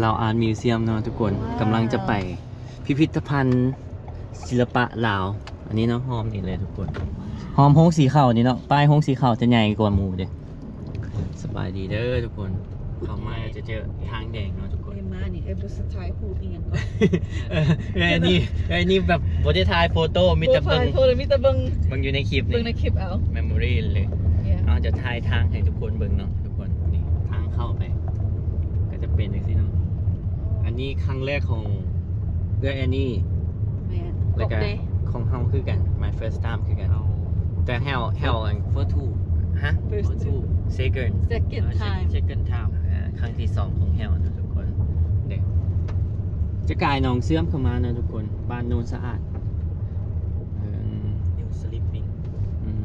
ລາວອາດມິວຊຽມເນາະທຸກຄົນ. ກຳລັງຈະໄປພິພິທະພັນສິລະປະລາວ. ອັນນີ້ເນາະ ຮ່ອມນີ້ເລີຍທຸກຄົນ. ຮ່ອມໂຮງສີເຂົ້ານີ້ເນາະ. ປ້າຍໂຮງສີເຂົ້າຈະໃຫຍ່ກວ່າໝູ່ເດ້. ສະບາຍດີເດີທຸກຄົນ. ເຂົ້າມາຈະເຈີທາງແດງເນາະທຸກຄົນ. ເອີ ມານີ້ ເອີ ບໍ່ສະຖ່າຍຮູບອີ່ຫຍັງກ່ອນ. ເອີ ເອີ ອັນນີ້ ເອີ ອັນນີ້ແບບບໍ່ໄດ້ຖ່າຍໂຟໂຕ້ ມີແຕ່ເບິ່ງ ບໍ່ຖ່າຍໂຟໂຕ້ ມີແຕ່ເບິ່ງ ເບິ່ງຢູ່ໃນຄລິບນີ້ ເບິ່ງໃນຄລິບເອົາ ເມໂມຣີເລີຍ. ເອີ ເຮົາຈະຖ່າຍທາງໃຫ້ທຸກຄົນເບິ່ງເນາະ. ນີ້ ທາງເຂົ້າໄປກໍຈະເປັນຈັ່ງຊີ້ເນາະ. ອັນນີ້ຄັ້ງແລກຂອງເອື້ອຍແອນນີ. ແມ່ນ ແລ້ວກະຂອງເຮົາຄືກັນ my first time ຄືກັນ. ແຕ່ແຮວ ແຮວອັນ first two ຮະ first two second second time second time ອ່າ ຄັ້ງທີສອງຂອງແຮວເນາະທຸກຄົນ. ເດ້ ຈະກາຍໜອງເຊື່ອມເຂົ້າມາເນາະທຸກຄົນ. ບ້ານໂນນສະອາດ ເອີ New Sleeping ອືມ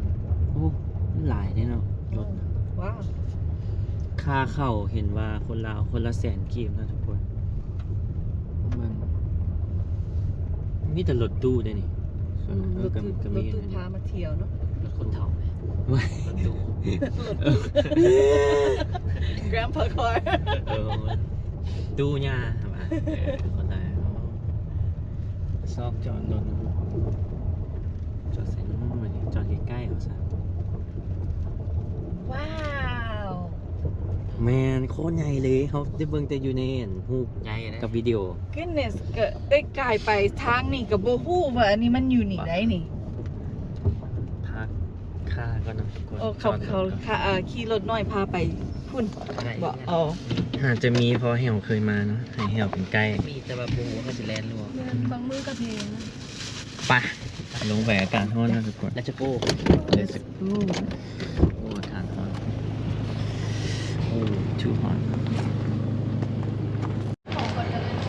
ໂອ້ ຫຼາຍເດ້ເນາະ. ລົດ ວ້າວ ຄ່າເຂົ້າເຫັນວ່າຄົນລາວຄົນລະແສນກີບເນາະທຸກຄົນ. ເບິ່ງ ມີແຕ່ລົດຕູ້ເດ້ນີ້. ອືມ ເອີ ລົດຕູ້ ກໍມີ ລົດຕູ້ພາມາທ່ຽວເນາະ. ລົດຄົນເຖົ້າ ໂອ້ຍ ລົດຕູ້ grandpa car ເອີ ຕູ້ຍ່າ ວ່າ ເອີ ຄົນລາວຊອບຈອດລົດ. ຈອດໃສເນາະ ບັດນີ້ ຈອດໃກ້ໆ ເອົາຊະ. ວ້າວ ແມ່ນ ໂຄດໃຫຍ່ເລີຍ. ເຮົາໄດ້ເບິ່ງແຕ່ຢູ່ໃນອັນຮູບ ໃຫຍ່ເດ້ ກັບວິດີໂອ. Goodness ກໍໄດ້ກາຍໄປທາງນີ້ກໍບໍ່ຮູ້ວ່າອັນນີ້ມັນຢູ່ນີ້ໄດ໋ນີ້. ພັກຄ່າກ່ອນເນາະທຸກຄົນ. ໂອ້ ເຂົາ ເຂົາ ເອີ ຂີ່ລົດນ້ອຍພາໄປພຸ້ນ ໄດ້ ບໍ່? ອໍ ອາດຈະມີ ເພາະແຮວເຄີຍມາເນາະ ໃຫ້ແຮວເປັນໄກ. ມີ ແຕ່ວ່າບໍ່ຮູ້ວ່າເຂົາຊິແລ່ນຫຼືບໍ່. ແມ່ນ ບາງມື້ກໍແພງ. ໄປ ລົງໄປ ອາກາດຮ້ອນເນາະທຸກຄົນ. Let's go. Let's go. ໂອ້ ອາກາດຮ້ອນ. ໂອ້ too hot.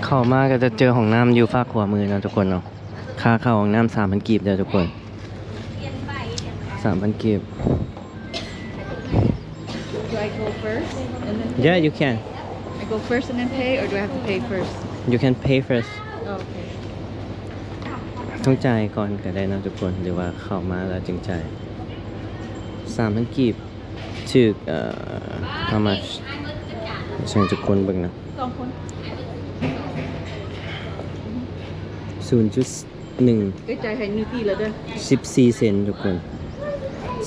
ເຂົ້າມາກໍຈະເຈີຫ້ອງນ້ຳຢູ່ຟາກຂວາມືເນາະທຸກຄົນເນາະ. ຄ່າເຂົ້າຫ້ອງນ້ຳສາມພັນກີບເດີທຸກຄົນ. ສາມພັນກີບ. Do I go first and then pay? Yeah, you can. I go first and then pay, or do I have to pay first? You can pay first. Oh, okay. ຕ້ອງຈ່າຍກ່ອນກໍໄດ້ເນາະທຸກຄົນ ຫຼືວ່າເຂົ້າມາແລ້ວຈຶ່ງຈ່າຍ. ສາມພັນກີບ ຖືກ ເອີ how much ໃຫ້ທຸກຄົນເບິ່ງນະ. ສອງຄົນ ສູນຈຸດ ໜຶ່ງ ເອື້ອຍຈ່າຍໃຫ້ນິວຕີແລ້ວເດີ. ສິບສີ່ເຊັນທຸກຄົນ.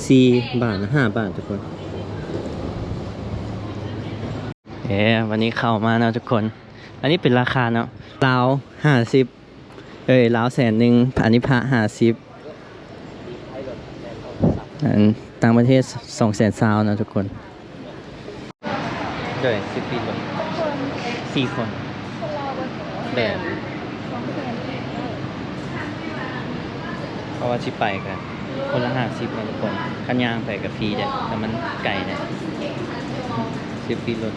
ສີ່ບາດ ຫ້າບາດທຸກຄົນ. ເອີ ວັນນີ້ເຂົ້າມາເນາະທຸກຄົນ. ອັນນີ້ເປັນລາຄາເນາະ ລາວຫ້າສິບ ເອີຍ ລາວແສນໜຶ່ງ ອັນນີ້ພະຫ້າສິບ. ອັນຕ່າງປະເທດສອງແສນຊາວເນາະທຸກຄົນ. ໂດຍ ສິບປີລົດ ສີ່ຄົນ. ໂດຍ ເພາະວ່າຊິໄປກະຄົນລະຫ້າສິບເນາະທຸກຄົນ. ຄັນຍ່າງໄປກະຟຣີເດ້ ແຕ່ມັນໄກເດ້ ສິບປີລົດ.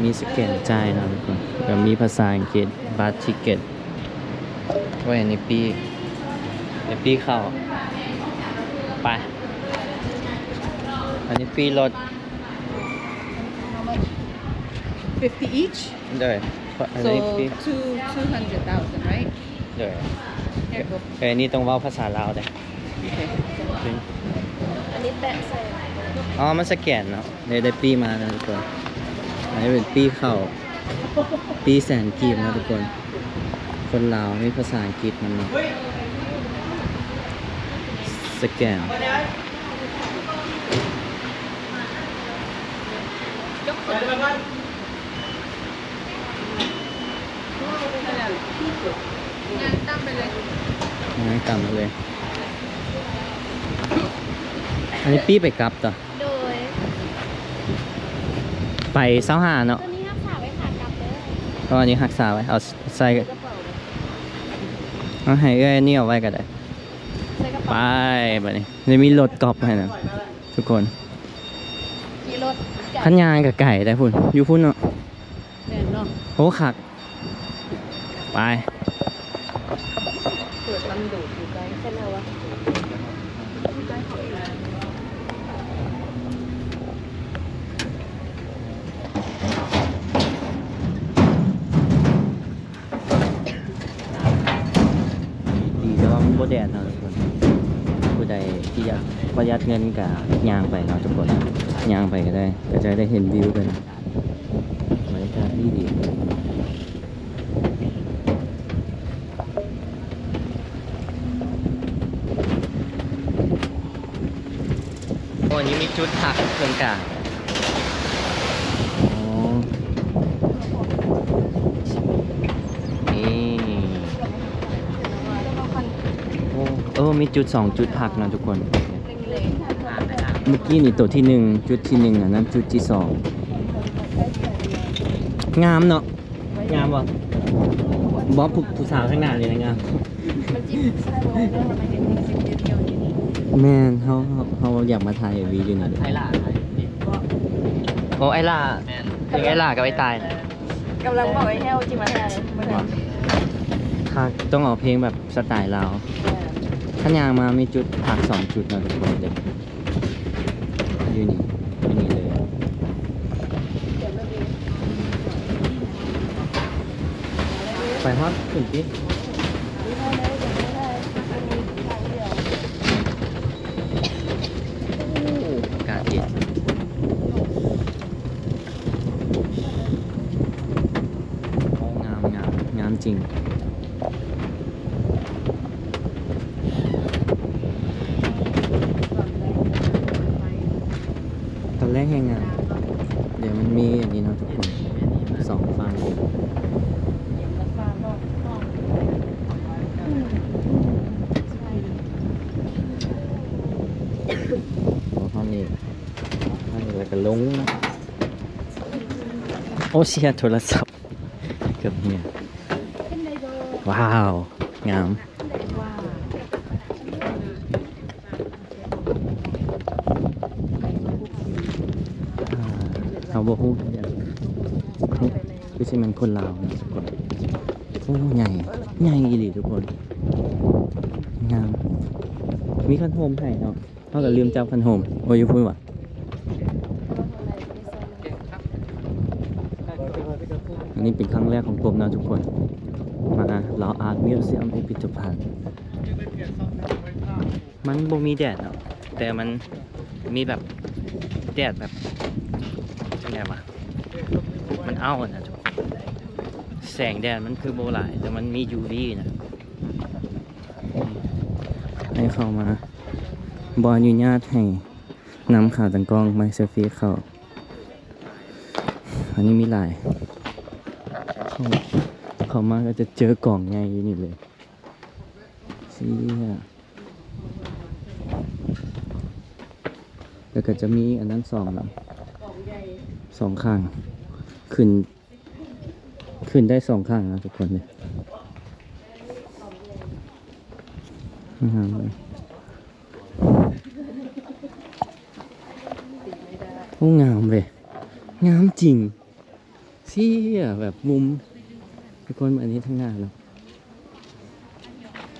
ມີສະແກນຈ່າຍເນາະທຸກຄົນ ແລ້ວມີພາສາອັງກິດ ບັດທິກເກັດ. ໂອ້ຍ ອັນນີ້ປີ້ ອັນນີ້ປີ້ເຂົ້າ ໄປ ອັນນີ້ປີ້ລົດ. How much? Fifty each? ໂດຍ ອັນນີ້ so ປີ້ two, two hundred thousand, right? ໂດຍ Here you go. ເອີ ອັນນີ້ຕ້ອງເວົ້າພາສາລາວເດ້. ໂອເຄ ອັນນີ້ແປະໃສ່ ອໍ ມັນສະແກນເນາະ. ໄດ້ ໄດ້ປີ້ມາແລ້ວທຸກຄົນ. ອັນນີ້ເປັນປີ້ເຂົ້າ ປີ້ແສນກີບເນາະທຸກຄົນ. ຄົນລາວ ມີພາສາອັງກິດນຳເນາະ. ສະແກນ ຍ່າງຕາມໄປເລີຍ ຍ່າງຕາມໄປເລີຍ. ອັນນີ້ປີ້ໄປກັບຕົວະ? ໂດຍ ໄປຊາວຫ້າເນາະ. ຕົວນີ້ຮັກສາໄວ້ຂາກັບເດີ. ເອົາອັນນີ້ຮັກສາໄວ້ ເອົາໃສ່ ໃສ່ກະເປົາເດີ. ເອົາໃຫ້ເອື້ອຍນີ້ເອົາໄວ້ກໍໄດ້. ໃສ່ກະເປົາ ໄປ ບາດນີ້ ໄດ້ມີລົດກອບໃຫ້ນະທຸກຄົນ. ຂີ່ລົດ ຄັນຍ່າງກໍໄກໄດ໋ພຸ້ນ ຢູ່ພຸ້ນເນາະ. ແມ່ນເນາະ. ໂອ້ ຄັກ ໄປ ເປີດມັນດູດຢູ່ໃກ້ແຄ່ນັ້ນວະ ຢູ່ໃກ້ເຂົາເອງ. ບໍ່ແດດເນາະທຸກຄົນ. ຜູ້ໃດທີ່ຢາກປະຢັດເງິນກະຍ່າງໄປເນາະທຸກຄົນ, ຍ່າງໄປກໍໄດ້ ກໍຈະໄດ້ເຫັນວິວໄປນຳ. ບັນຍາກາດດີໆ. ໂອ້ ນີ້ມີຈຸດພັກເຄິ່ງກາງ. ອໍ ນີ້ ໂອ້ ເອີ ມີຈຸດສອງຈຸດພັກນະທຸກຄົນ. ເມື່ອກີ້ນີ້ໂຕທີໜຶ່ງ ຈຸດທີໜຶ່ງ ອັນນັ້ນຈຸດທີສອງ. ງາມເນາະ. ງາມບໍ່? ບໍ່ ຜູ້ ຜູ້ສາວທາງໜ້ານີ້ນະງາມ. ມັນຈິຜູ້ຊາຍບໍ່ໄດ້ມາເຮັດໃນສິ່ງດຽວໆນີ້. ແມ່ນ ເຮົາ ເຮົາ ເຮົາຢາກມາຖ່າຍເອັມວີຢູ່ນີ້. ໄອຫຼ້າ ໂອ້ ໄອຫຼ້າ. ແມ່ນ ເພງໄອຫຼ້າກັບໄອຕາຍ. ກຳລັງບອກໄອແຫ້ວຊິມາຖ່າຍ ບໍ່ທັນ. ຖ້າຕ້ອງເອົາເພງແບບສະໄຕລາວ. ແມ່ນ ຄັນຍ່າງມາມີຈຸດພັກສອງຈຸດເນາະທຸກຄົນເດີ. ຢູ່ນີ້ ຢູ່ນີ້ເລີຍ. ໄປຮອດຂຶ້ນຕິ. ໂອ້ ອາກາດເຢັນ. ໂອ້ ງາມ ງາມ ງາມຈິງ. ຕອນແລກແຮງງາມ. ດຽວມັນມີອັນນີ້ເນາະທຸກຄົນ ສອງຝັ່ງ. ໂອ້ ທາງນີ້ ທາງນີ້ແລ້ວກໍລົງ. ໂອ້ ເສຍໂທລະສັບ. ເກືອບເຫຍ. ວ້າວ ງາມ. ອ່າ ເຮົາບໍ່ຮູ້ຄືກັນ. ຄືຊິແມ່ນຄົນລາວນະທຸກຄົນ. ໂອ້ ໃຫຍ່ ໃຫຍ່ອີ່ຫຼີທຸກຄົນ. ງາມ. ມີຄັນໂຮມໃຫ້ເນາະ. ເຮົາກໍລືມຈັບຄັນໂຮມ. ໂອ້ຍ ຢູ່ພຸ້ນຫວາ. ອັນນີ້ເປັນຄັ້ງແລກຂອງກົບເນາະທຸກຄົນ ມາລາວອາດມິວຊຽມ ພິພິທະພັນ. ມັນບໍ່ມີແດດເນາະ ແຕ່ມັນມີແບບແດດແບບ ຈັ່ງໃດວະ ມັນເອົ້ານະທຸກຄົນ. ແສງແດດມັນຄືບໍ່ຫຼາຍ ແຕ່ມັນມີຢູວີນະ. ໃຫ້ເຂົ້າມາ ບໍ່ອະນຸຍາດໃຫ້ນຳຂາຕັ້ງກ້ອງມາເຊລຟີເຂົ້າ. ອັນນີ້ມີຫຼາຍ ເຂົ້າ ເຂົ້າມາກໍຈະເຈີກອງໃຫຍ່ຢູ່ນີ້ເລີຍ. ເຊຍ ແລ້ວກໍຈະມີອັນນັ້ນສອງ ສອງຂ້າງ ຂຶ້ນ ຂຶ້ນໄດ້ສອງຂ້າງນະທຸກຄົນເດີ. ງາມເລີຍ. ໂອ້ ງາມເວີຍ ງາມຈິງ. ເຊຍ ແບບມຸມ ທຸກຄົນ ອັນນີ້ທາງໜ້າເນາະ.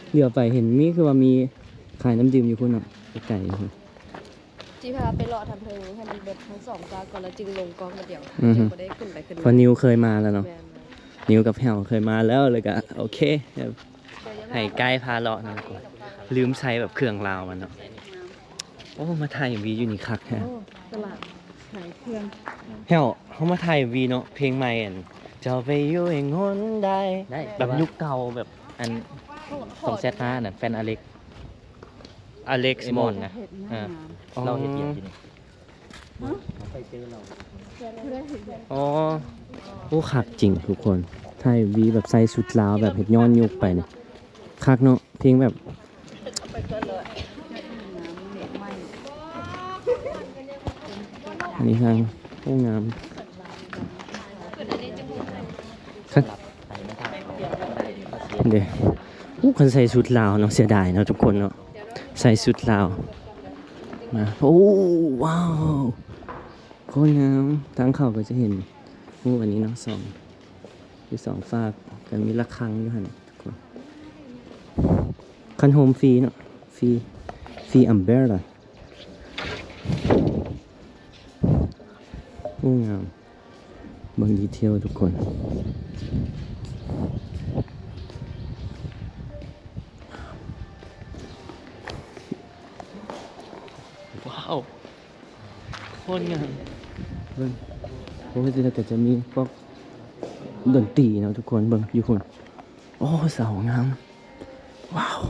ເຫຼືອໄປເຫັນມີ ຄືວ່າມີຂາຍນ້ຳດື່ມຢູ່ພຸ້ນເນາະ ໄກໆ. ຊິພາໄປເລາະທາງເທິງໃຫ້ມັນເບິດທັງສອງຟາກກ່ອນ ແລ້ວຈຶ່ງລົງກ້ອງບາດດຽວ ອືຮຶ ຈຶ່ງບໍ່ໄດ້ຂຶ້ນໄປຂຶ້ນມາ. ເພາະນິວເຄີຍມາແລ້ວເນາະ. ແມ່ນ ນິວກັບແຫ້ວເຄີຍມາແລ້ວ ແລ້ວກະໂອເຄ ໃຫ້ໄກພາເລາະນະ. ລືມໃສ່ແບບເຄື່ອງລາວມັນເນາະ. ໂອ້ ມາຖ່າຍເອັມວີຢູ່ນີ້ຄັກແທ້. ໂອ້ ຕະຫຼາດຂາຍເຄື່ອງ. ແຫ້ວ ເຮົາມາຖ່າຍເອັມວີເນາະ ເພງໃໝ່ ອັນ ເຈົ້າໄປຢູ່ອີກຫົນໃດ ໄດ້ ແບບຍຸກເກົ່າ ແບບ ອັນ ຂອງແຊດຫ້າ ອັນນັ້ນ ແຟນອາເລັກ ອາເລັກ ເອມອນ ມອນນະ. ເຮັດງາມ ເອີ ລາວເຮັດວຽກຢູ່ນີ້. ອໍ ໂອ້ ຄັກຈິງທຸກຄົນ ຖ່າຍເອັມວີແບບໃສ່ຊຸດລາວ ແບບເຮັດຍ້ອນຍຸກໄປນີ້ ຄັກເນາະ. ເພງແບບ ອັນນີ້ທາງ ໂອ້ ງາມ. ຄັນ ເດ້ ໂອ້ ຄັນໃສ່ຊຸດລາວເນາະ ເສຍດາຍເນາະທຸກຄົນເນາະ ໃສ່ຊຸດລາວມາ. ໂອ້ ວ້າວ ໂຄດງາມ. ທາງເຂົ້າກໍຈະເຫັນ ໂອ້ ອັນນີ້ເນາະ ສອງ ຢູ່ສອງຟາກ ກໍມີລະຄັງຢູ່ຫັ້ນ. ຄັນໂຮມຟຣີເນາະ ຟຣີ ຟຣີອຳເບຣລາ. ໂອ້ ງາມ ເບິ່ງດີເທວທຸກຄົນ. ໂຄດງາມ ເບິ່ງ ໂອ້ຍ ແລ້ວກໍຈະມີພວກດົນຕີເນາະທຸກຄົນ ເບິ່ງຢູ່ພຸ້ນ ໂອ້ ເສົາງາມ ວ້າວ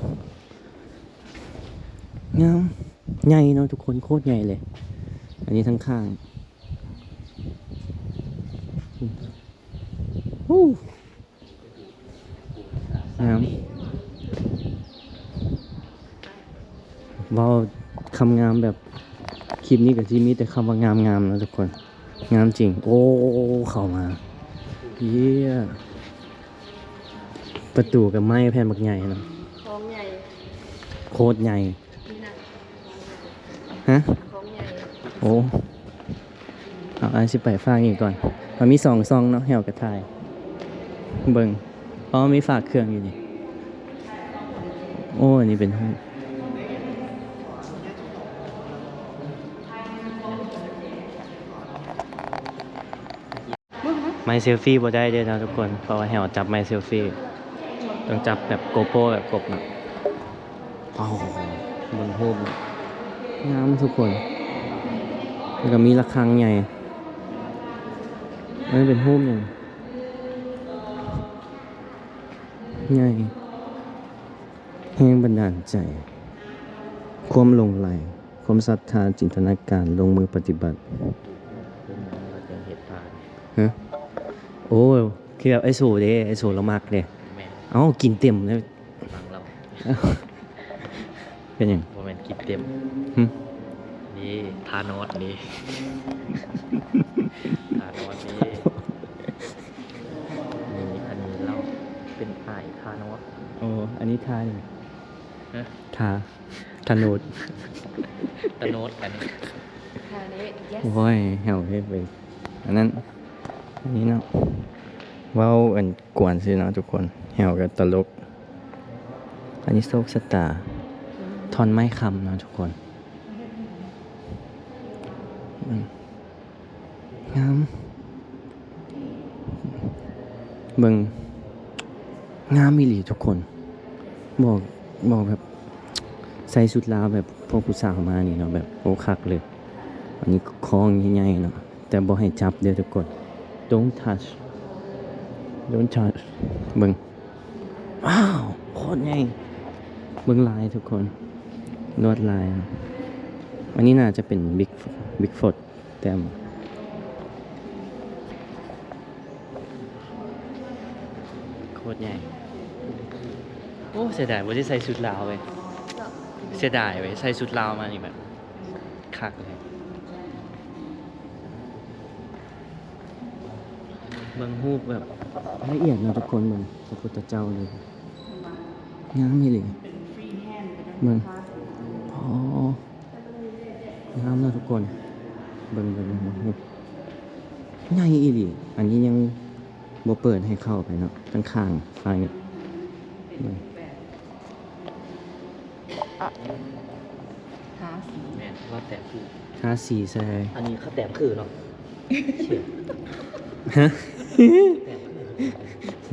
ງາມ ໃຫຍ່ເນາະທຸກຄົນ ໂຄດໃຫຍ່ເລີຍ ອັນນີ້ທັງຂ້າງ ໂອ້ ງາມ ເວົ້າຄຳງາມແບບ ຄລິບນີ້ກໍຊິມີແຕ່ຄຳວ່າງາມໆ ເນາະທຸກຄົນ ງາມຈິງ ໂອ້ ເຂົ້າມາ ເຢ້ຍ ປະຕູກໍໄມ້ແຜ່ນບັກໃຫຍ່ເນາະ ຂອງໃຫຍ່ ໂຄດໃຫຍ່ ນີ້ນະ ຮະ ຂອງໃຫຍ່ ໂອ້ ເອົາ ອ້າຍຊິໄປຟາກນີ້ກ່ອນ ມັນມີສອງຊ່ອງເນາະ ແຫ້ວກໍຖ່າຍ ເບິ່ງ ອໍ ມີຝາກເຄື່ອງຢູ່ນີ້ ໂອ້ ອັນນີ້ເປັນຫ້ອງ ໄມ້ເຊລຟີບໍ່ໄດ້ເດ້ເນາະທຸກຄົນ ເພາະວ່າແຫ້ວຈັບໄມ້ເຊລຟີ ຕ້ອງຈັບແບບໂກໂປແບບກົກເນາະ ໂອ້ໂຫ ເບິ່ງຮູບ ງາມທຸກຄົນ ແລ້ວກໍມີລະຄັງໃຫຍ່ ອັນນີ້ເປັນຮູບຫຍັງ ໃຫຍ່ ແຮງບັນດານໃຈ ຄວາມຫຼົງໄຫຼ ຄວາມສັດທາ ຈິນຕະນາການ ລົງມືປະຕິບັດ ຮະ ໂອ້ ຄືແບບໄອ້ໂສເດ້ ໄອ້ໂສລາວມັກເດ້ ແມ່ນ ເອົ້າ ກິນເຕັມເດ້ ຟັງລາວ ເປັນຫຍັງ ບໍ່ແມ່ນກິນເຕັມ ຫຶ ນີ້ທານອດນີ້ ທານອດນີ້ ນີ້ ອັນນີ້ເຫຼົ້າ ເປັນອ້າຍທານອດ ໂອ້ ອັນນີ້ທາຫຍັງ ຮະ ທາ ທາໂນດ ຕາໂນດກັນ ໂອ້ຍ ແຫ້ວເຮັດໄປ ອັນນັ້ນ ອັນນີ້ເນາະ ເວົ້າອັນກວນຊື່ເນາະທຸກຄົນ ແຫ້ວກໍຕະຫຼົກ ອັນນີ້ໂຊກຊະຕາ ທ່ອນໄມ້ຄຳເນາະທຸກຄົນ ອືມ ງາມ ເບິ່ງ ງາມອີ່ຫຼີທຸກຄົນ ບອກ ບອກແບບ ໃສ່ຊຸດລາວແບບພວກຜູ້ສາວມານີ້ເນາະ ແບບ ໂອ້ ຄັກເລີຍ ອັນນີ້ຄອງໃຫຍ່ໆເນາະ ແຕ່ບໍ່ໃຫ້ຈັບເດີ້ທຸກຄົນ Don't touch Don't touch ເບິ່ງ ວ້າວ ໂຄດໃຫຍ່ ເບິ່ງລາຍທຸກຄົນ ລວດລາຍ ອັນນີ້ໜ້າຈະເປັນ Big Bigfoot ແຕ້ມ ໂຄດໃຫຍ່ ໂອ້ ເສຍດາຍບໍ່ໄດ້ໃສ່ຊຸດລາວເວີຍ ເສຍດາຍເວີຍ ໃສ່ຊຸດລາວມານີ້ແບບຄັກເລີຍ ເບິ່ງຮູບແບບລະອຽດເນາະທຸກຄົນ ເບິ່ງພະພຸດທະເຈົ້ານີ້ ງາມອີ່ຫຼີ ເບິ່ງ ອໍ ງາມເນາະທຸກຄົນ ເບິ່ງ ເບິ່ງ ເບິ່ງ ເບິ່ງ ໃຫຍ່ອີ່ຫຼີ ອັນນີ້ຍັງບໍ່ເປີດໃຫ້ເຂົ້າໄປເນາະ ທາງຂ້າງ ຝັ່ງນີ້ ເບິ່ງ ທາສີ ແມ່ນ ວ່າແຕ້ມຄື ທາສີໃສ່ ອັນນີ້ເຂົາແຕ້ມຄືເນາະ ຮະ ແຕ້ມຄື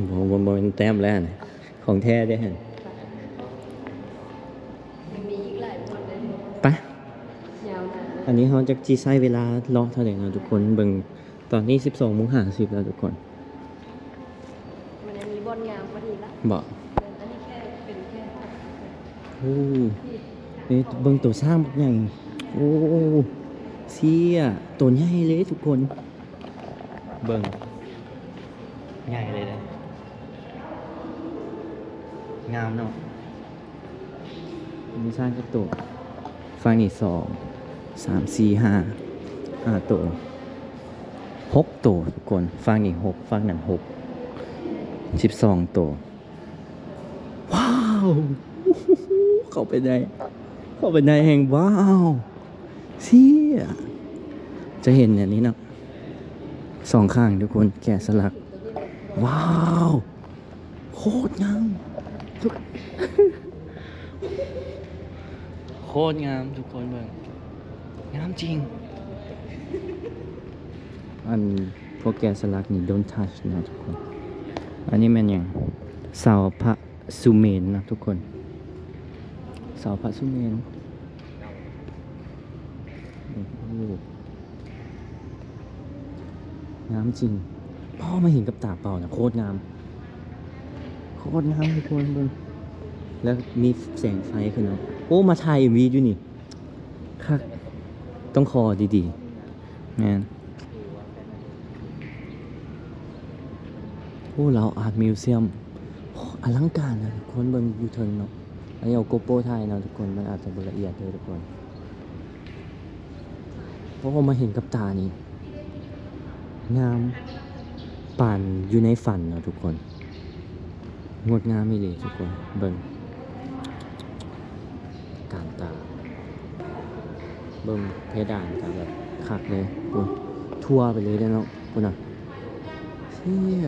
ບໍ່ ບໍ່ ບໍ່ແມ່ນແຕ້ມແລ້ວຫັ້ນ ຂອງແທ້ເດ້ຫັ້ນ ໄປ ອັນນີ້ເຮົາຈັກຊິໃຊ້ເວລາເລາະເທົ່າໃດເນາະທຸກຄົນ ເບິ່ງ ຕອນນີ້ສິບສອງໂມງຫ້າສິບແລ້ວທຸກຄົນ ມັນຍັງມີບ່ອນງາມກວ່ານີ້ລະ ບໍ່ ອັນນີ້ແຄ່ເປັນແຄ່ ໂອ້ ນີ້ເບິ່ງໂຕຊ້າງບັກໃຫຍ່ ໂອ້ ເຊຍ ໂຕໃຫຍ່ເລີຍທຸກຄົນ ເບິ່ງ ໃຫຍ່ເລີຍເດ້ ງາມເນາະ ມີຊ້າງຈັກໂຕ? ຝັ່ງນີ້ສອງ ສາມ ສີ່ ຫ້າ ຫ້າໂຕ ຫົກໂຕທຸກຄົນ ຝັ່ງນີ້ຫົກ ຝັ່ງນັ້ນຫົກ ສິບສອງໂຕ ວ້າວ ເຂົ້າໄປໄດ້ ເຂົ້າໄປໄດ້ແຮງ ວ້າວ ເຊຍ ຈະເຫັນແນວນີ້ເນາະ ສອງຂ້າງທຸກຄົນ ແກະສະຫຼັກ ວ້າວ ໂຄດງາມ ໂຄດງາມທຸກຄົນເບິ່ງ ງາມຈິງ ອັນພວກແກະສະຫຼັກນີ້ Don't touch ນະທຸກຄົນ ອັນນີ້ແມ່ນຫຍັງ? ເສົາພະສຸເມນນະທຸກຄົນ ເສົາພະສຸເມນ ໂອ້ໂຫ ງາມຈິງ. ພໍມາເຫັນກັບຕາເປົ່ານະ ໂຄດງາມ ໂຄດງາມທຸກຄົນເບິ່ງ ແລ້ວມີແສງໄຟຂຶ້ນເນາະ. ໂອ້ ມາຖ່າຍເອັມວີຢູ່ນີ້ ຄັກ ຕ້ອງຂໍດີໆ. ແມ່ນ. ໂອ້ ລາວອາດມິວຊຽມ ອະລັງການນະທຸກຄົນ ເບິ່ງຢູ່ເທິງເນາະ. ອັນນີ້ເອົາໂກໂປຖ່າຍເນາະທຸກຄົນ ມັນອາດຈະບໍ່ລະອຽດເດີທຸກຄົນ. ໂອ້ ມາເຫັນກັບຕານີ້ ງາມປານຢູ່ໃນຝັນເນາະທຸກຄົນ. ງົດງາມອີ່ຫຼີທຸກຄົນ ເບິ່ງການຕາ ເບິ່ງເພດານກະແບບຄັກເລີຍ. ໂອ້ ທົ່ວໄປເລີຍເດ້ເນາະ ພຸ້ນນະ. ເຊຍ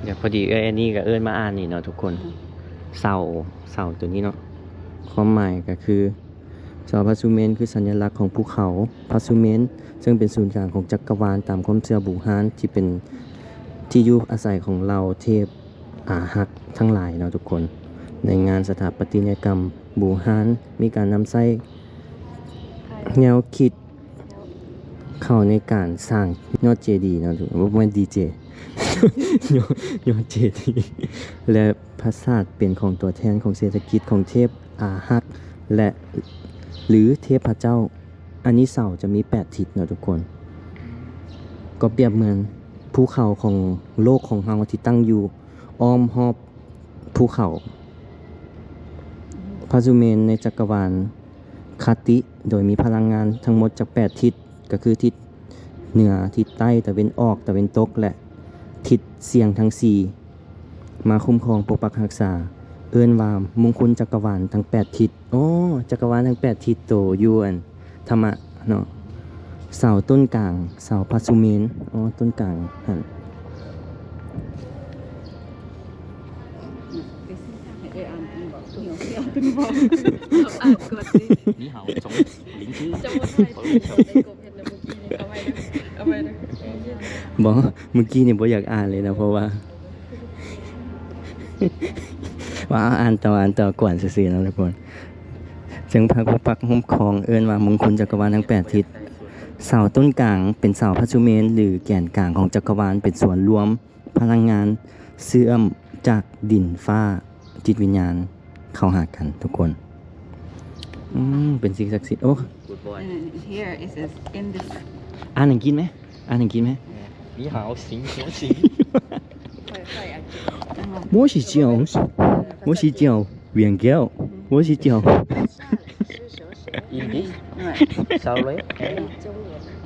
ດຽວພໍດີເອື້ອຍແອນນີ້ກໍເອີ້ນມາອ່ານນີ້ເນາະທຸກຄົນ ເສົາ ເສົາຕົວນີ້ເນາະ ຄວາມໝາຍກໍຄື ເສົາພະສຸເມນຄືສັນຍະລັກຂອງພູເຂົາພະສຸເມນ ເຊິ່ງເປັນສູນກາງຂອງຈັກກະວານ ຕາມຄວາມເຊື່ອບູຮານ ທີ່ເປັນທີ່ຢູ່ອາໄສຂອງເຫຼົ່າເທບອາຮັກທັງຫຼາຍເນາະທຸກຄົນ. ໃນງານສະຖາປັດຕະຍະກຳບູຮານ ມີການນຳໃຊ້ແນວຄິດ ເຂົ້າໃນການສ້າງຍອດເຈດີເນາະ ບໍ່ແມ່ນດີເຈ ຍອດ ຍອດເຈດີ ແລະ ປາສາດເປັນຂອງຕົວແທນຂອງເສດຖະກິດຂອງເທບອາຮັກ ແລະ ຫຼື ເທບພະເຈົ້າ. ອັນນີ້ເສົາຈະມີແປດທິດເນາະທຸກຄົນ ກໍປຽບເໝືອນພູເຂົາຂອງໂລກຂອງເຮົາທີ່ຕັ້ງຢູ່ອ້ອມຮອບ ພູເຂົາພະສຸເມນໃນຈັກກະວານຄະຕິ ໂດຍມີພະລັງງານທັງໝົດຈາກແປດທິດ ກໍຄືທິດເໜືອ, ທິດໃຕ້, ຕາເວັນອອກ, ຕາເວັນຕົກ ແລະ ທິດສ່ຽງທັງສີ່ ມາຄຸ້ມຄອງປົກປັກຮັກສາ ເອີ້ນວ່າມຸງຄຸນຈັກກະວານທັງແປດທິດ. ອໍ ຈັກກະວານທັງແປດທິດໂຕຢູ່ອັນ ທຳມະເນາະ ເສົາຕົ້ນກາງ ເສົາພະສຸເມນ. ອໍ ຕົ້ນກາງຫັ້ນ 你好，从灵芝。 ບໍ່ ເມື່ອກີ້ນີ້ບໍ່ຢາກອ່ານເລີຍນະ ເພາະວ່າ ວ່າອ່ານຕໍ່ ອ່ານຕໍ່ ກວນຊື່ໆເນາະທຸກຄົນ. ເຊິ່ງພະປົກປັກຄຸ້ມຄອງເອີ້ນວ່າມຸງຄຸນຈັກກະວານທັງແປດທິດ. ເສົາຕົ້ນກາງເປັນເສົາພະສຸເມນ ຫຼື ແກນກາງຂອງຈັກກະວານ ເປັນສ່ວນລວມພະລັງງານເຊື່ອມຈາກດິນຟ້າ ຈິດວິນຍານເຂົ້າຫາກັນທຸກຄົນ. ອືມ ເປັນສິ່ງສັກສິດ. ໂອ້ Good boy. And here it says, in this ອ່ານອັງກິດໄໝ? ອ່ານອັງກິດໄໝ? 你好，行，行，行。我是叫，我是叫 เวียงแก้ว 我是叫 English. Right. Sorry.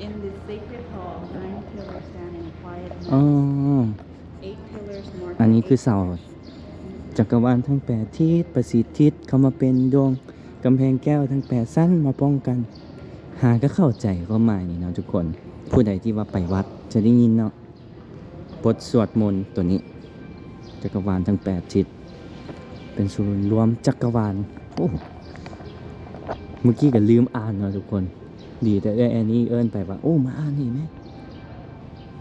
In the sacred hall, nine pillars stand in quiet ອໍ mass. Eight pillars mark ອັນນີ້ຄືເສົາ the eight ຈັກກະວານທັງແປດທິດ ປະສິດທິດ ເຂົ້າມາເປັນດວງກຳແພງແກ້ວທັງແປດຊັ້ນມາປ້ອງກັນ. ຫາກໍເຂົ້າໃຈຄວາມໝາຍນີ້ເນາະທຸກຄົນ. ຜູ້ໃດທີ່ວ່າໄປວັດຈະໄດ້ຍິນເນາະ ບົດສວດມົນຕົວນີ້ ຈັກກະວານທັງແປດທິດ ເປັນສູນລວມຈັກກະວານ. ໂອ້ ເມື່ອກີ້ກໍລືມອ່ານເນາະທຸກຄົນ ດີແຕ່ເອື້ອຍແອນນີ້ເອີ້ນໄປວ່າ ໂອ້ ມາອ່ານນີ້ແມ.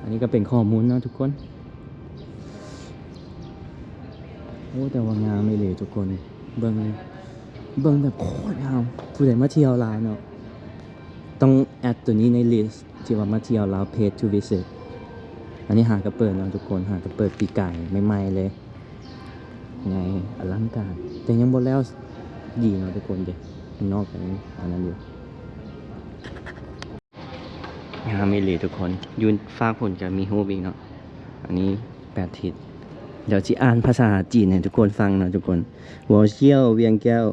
ອັນນີ້ກໍເປັນຂໍ້ມູນເນາະທຸກຄົນ. ໂອ້ ແຕ່ວ່າງາມອີ່ຫຼີທຸກຄົນ ເບິ່ງ ເບິ່ງແບບໂຄດງາມ. ຜູ້ໃດມາທ່ຽວລາວເນາະ ຕ້ອງແອັດຕົວນີ້ໃນລິສທີ່ວ່າມາທ່ຽວລາວ Place to Visit. ອັນນີ້ຫາກໍເປີດເນາະທຸກຄົນ ຫາກໍເປີດປີກາຍໃໝ່ໆເລີຍ. ໃຫຍ່ອະລັງການ ແຕ່ຍັງບໍ່ແລ້ວດີເນາະທຸກຄົນເດ້ ຂ້າງນອກກໍຍັງອັນນັ້ນຢູ່. ງາມອີ່ຫຼີທຸກຄົນ. ຢູ່ຟາກພຸ້ນກໍມີຮູບອີກເນາະ. ອັນນີ້ແປດທິດ. ດຽວຊິອ່ານພາສາຈີນໃຫ້ທຸກຄົນຟັງເນາະທຸກຄົນ. 我叫เวียงแก้ว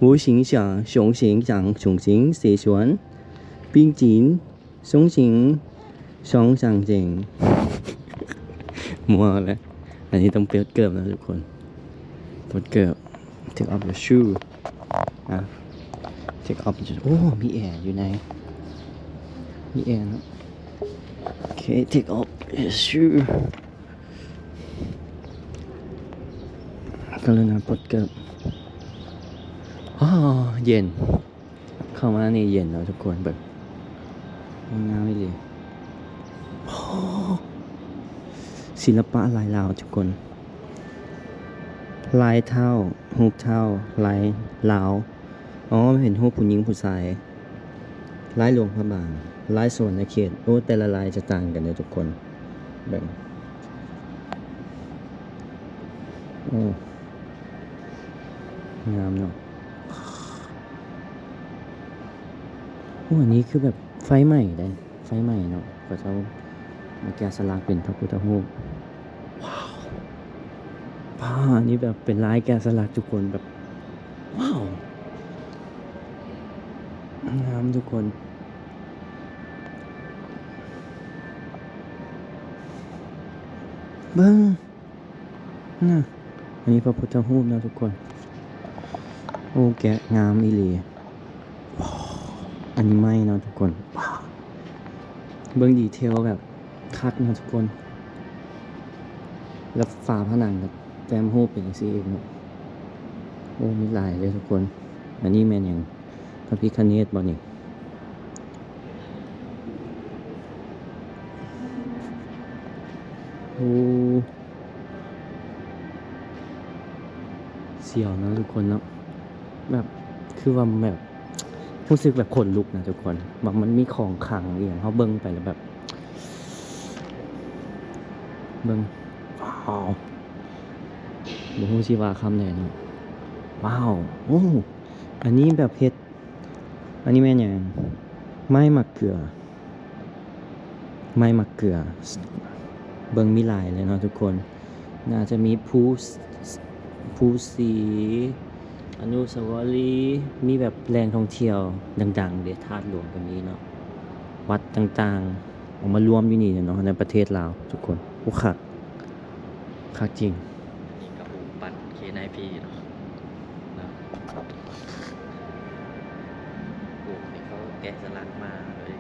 我姓夏 雄性长 雄性谢选 并进 雄性 雄性 ໝົດແລ້ວ. ອັນນີ້ຕ້ອງເປີດເກີບເນາະທຸກຄົນ ເປີດເກີບ. Take off your shoe. ອ່ະ take off your ໂອ້ ມີແອຢູ່ໃນ ມີແອເນາະ. ໂອເຄ take off your shoe. ກະລຸນາປົດເກີບ. ອໍ ເຢັນ. ເຂົ້າມານີ້ເຢັນເນາະທຸກຄົນ ເບິ່ງ ງາມອີ່ຫຼີ. ໂອ້ ສິລະປະລາຍລາວທຸກຄົນ ລາຍທ້າວ ຮູບທ້າວ ລາຍລາວ. ອໍ ມັນເປັນຮູບຜູ້ຍິງຜູ້ຊາຍ ລາຍຫຼວງພະບາງ, ລາຍສະຫວັນນະເຂດ. ໂອ້ ແຕ່ລະລາຍຈະຕ່າງກັນເດີທຸກຄົນ. ເບິ່ງ. ໂອ້ ງາມເນາະ. ໂອ້ ອັນນີ້ຄືແບບໄຟໄໝ້ເດ້, ໄຟໄໝ້ເນາະ. ເຂົາເຈົ້າມາແກະສະຫຼັກເປັນພະພຸດທະຮູບ. ວ້າວ ວ້າວ ອັນນີ້ແບບເປັນລາຍແກະສະຫຼັກທຸກຄົນ, ແບບ ວ້າວ ງາມທຸກຄົນ. ເບິ່ງ ນະ ອັນນີ້ພະພຸດທະຮູບເນາະທຸກຄົນ. ໂອ້ ແກະງາມອີ່ຫຼີ. ອັນນີ້ໄມ້ເນາະທຸກຄົນ. ວ້າວ ເບິ່ງດີເທວແບບຄັກເນາະທຸກຄົນ. ແລ້ວຝາຜະໜັງກໍແຕ້ມຮູບເປັນຈັ່ງຊີ້ອີກເນາະ. ໂອ້ ມີຫຼາຍເລີຍທຸກຄົນ. ອັນນີ້ແມ່ນຫຍັງ? ພະພິຄະເນດບໍ່ນີ້? ໂອ້ ສຽວເນາະທຸກຄົນເນາະ. ແບບ ຄືວ່າແບບ ຮູ້ສຶກແບບຂົນລຸກນະທຸກຄົນ, ວ່າມັນມີຂອງຂລັງອີ່ຫຍັງ ເຮົາເບິ່ງໄປແລ້ວແບບ ເບິ່ງ ວ້າວ ບໍ່ຮູ້ຊິວ່າຄຳໃດເນາະ. ວ້າວ ໂອ້ ອັນນີ້ແບບເຮັດ ອັນນີ້ແມ່ນຫຍັງ? ໄມ້ໝາກເກືອ. ໄມ້ໝາກເກືອ. ເບິ່ງມີຫຼາຍເລີຍເນາະທຸກຄົນ. ໜ້າຈະມີພູ ພູສີ ອະນຸສາວະລີ ມີແບບແຫຼ່ງທ່ອງທ່ຽວດັງໆເດ້, ທາດຫຼວງກໍມີເນາະ, ວັດຕ່າງໆ ເອົາມາລວມຢູ່ນີ້ເນາະ ໃນປະເທດລາວທຸກຄົນ. ໂອ້ ຄັກ ຄັກຈິງ. ອັນນີ້ກໍຮູບປັ້ນເຄນາຍພີເນາະ. ເນາະ ໂອ້ ນີ້ເຂົາແກະສະຫຼັກມາເລີຍ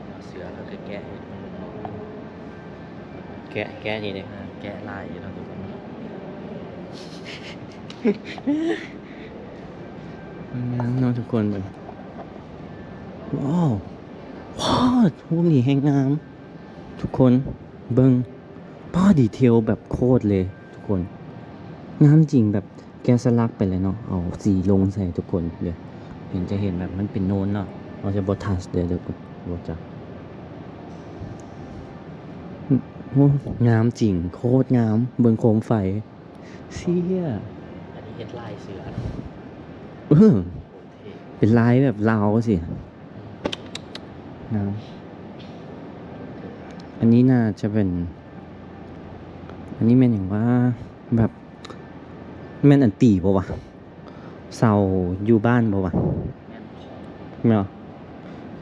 ເນາະ, ເສືອເຂົາກໍແກະເຮັດເປັນຮູບເນາະ. ແກະ ແກະນີ້ເດ້ ແກະລາຍເນາະທຸກຄົນເນາະ. ງາມເນາະທຸກຄົນເບິ່ງ. ວ້າວ ວ້າວ ຮູບນີ້ແຮງງາມທຸກຄົນເບິ່ງ. ປ້າ ດີເທວແບບໂຄດເລີຍທຸກຄົນ, ງາມຈິງ. ແບບແກະສະຫຼັກໄປເລີຍເນາະ, ເອົາສີລົງໃສ່ທຸກຄົນເດີ. ເຫັນ ຈະເຫັນແບບມັນເປັນໂນນເນາະ, ເຮົາຈະບໍ່ທັດເດີທຸກຄົນ, ບໍ່ຈັກ. ໂອ້ ງາມຈິງ, ໂຄດງາມ. ເບິ່ງໂຄມໄຟ. ເຊຍ ອັນນີ້ເຮັດລາຍເສືອເນາະ. ເອີ ເປັນລາຍແບບລາວຊີ້ ງາມ. ອັນນີ້ໜ້າຈະເປັນ ອັນນີ້ແມ່ນຫຍັງວະ? ແບບ ແມ່ນອັນຕີບໍ່ວະ? ເສົາຢູ່ບ້ານບໍ່ວະ? ແມ່ນ ແມ່ນບໍ່?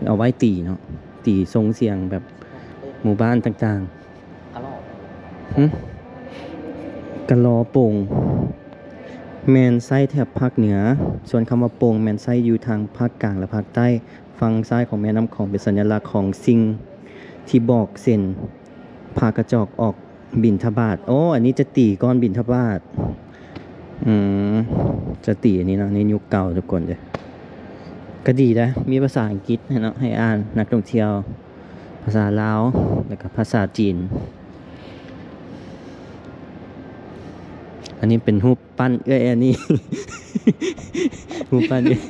ເອົາໄວ້ຕີເນາະ, ຕີສົ່ງສຽງແບບໝູ່ບ້ານຕ່າງໆ. ກະລໍ ຫຶ? ກະລໍໂປ່ງ ແມ່ນໃຊ້ແຖບພາກເໜືອ, ສ່ວນຄຳວ່າໂປ່ງແມ່ນໃຊ້ຢູ່ທາງພາກກາງ ແລະ ພາກໃຕ້. ຝັ່ງຊ້າຍຂອງແມ່ນ້ຳຂອງເປັນສັນຍະລັກຂອງສິ່ງທີ່ບອກເຊັ່ນ ພາກະຈອກອອກບິນທະບາດ. ໂອ້ ອັນນີ້ຈະຕີກ່ອນບິນທະບາດ. ອືມ ຈະຕີອັນນີ້ເນາະ, ໃນຍຸກເກົ່າທຸກຄົນເດ້. ກະດີນະ ມີພາສາອັງກິດໃຫ້ເນາະ ໃຫ້ອ່ານ, ນັກທ່ອງທ່ຽວ, ພາສາລາວ ແລ້ວກະພາສາຈີນ. ອັນນີ້ເປັນຮູບ ປັ້ນເອື້ອຍແອນນີ ຮູບປັ້ນເອື້ອຍ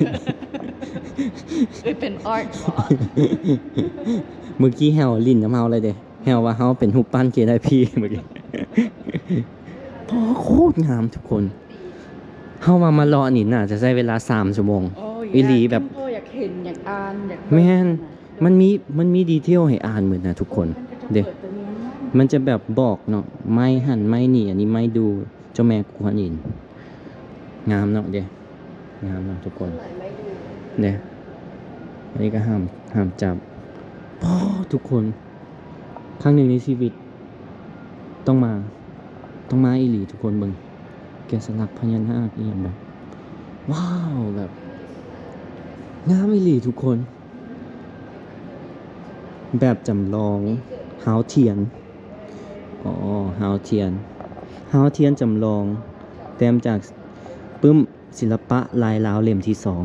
ເອີຍ ເປັນອາດບໍ? ເມື່ອກີ້ແຮວຫຼິ້ນນຳເຮົາເລີຍເດ້, ແຮວວ່າເຮົາເປັນຮູບປັ້ນເຄນາຍພີເມື່ອກີ້. ໂອ້ ໂຄດງາມທຸກຄົນ. ເຮົາວ່າມາເລາະນີ້ໜ້າຈະໃຊ້ເວລາສາມຊົ່ວໂມງ ໂອ້ຍ ອີ່ຫຼີແບບ ຢາກເຫັນ ຢາກອ່ານ ຢາກ ແມ່ນ ມັນມີ ມັນມີດີເທວໃຫ້ອ່ານໝົດນະທຸກຄົນເດ້. ມັນຈະແບບບອກເນາະ ໄມ້ຫັ້ນໄມ້ນີ້ ອັນນີ້ໄມ້ດູ່ເຈົ້າແມ່ກວນອິນ. ງາມເນາະເດ້ ງາມເນາະທຸກຄົນເດ້. ອັນນີ້ກໍຫ້າມ ຫ້າມຈັບ. ໂອ້ ທຸກຄົນ ຄັ້ງໜຶ່ງໃນຊີວິດຕ້ອງມາ ຕ້ອງມາອີ່ຫຼີທຸກຄົນ. ເບິ່ງ ແກະສະຫຼັກພະຍານາກອີ່ຫຍັງແບບ ວ້າວ ແບບງາມອີ່ຫຼີທຸກຄົນ. ແບບຈຳລອງ ຮາວທຽນ ອໍ ຮາວທຽນ ຮາວທຽນຈຳລອງ ແຕ້ມຈາກປຶ້ມສິລະປະລາຍລາວເຫຼັ້ມທີສອງ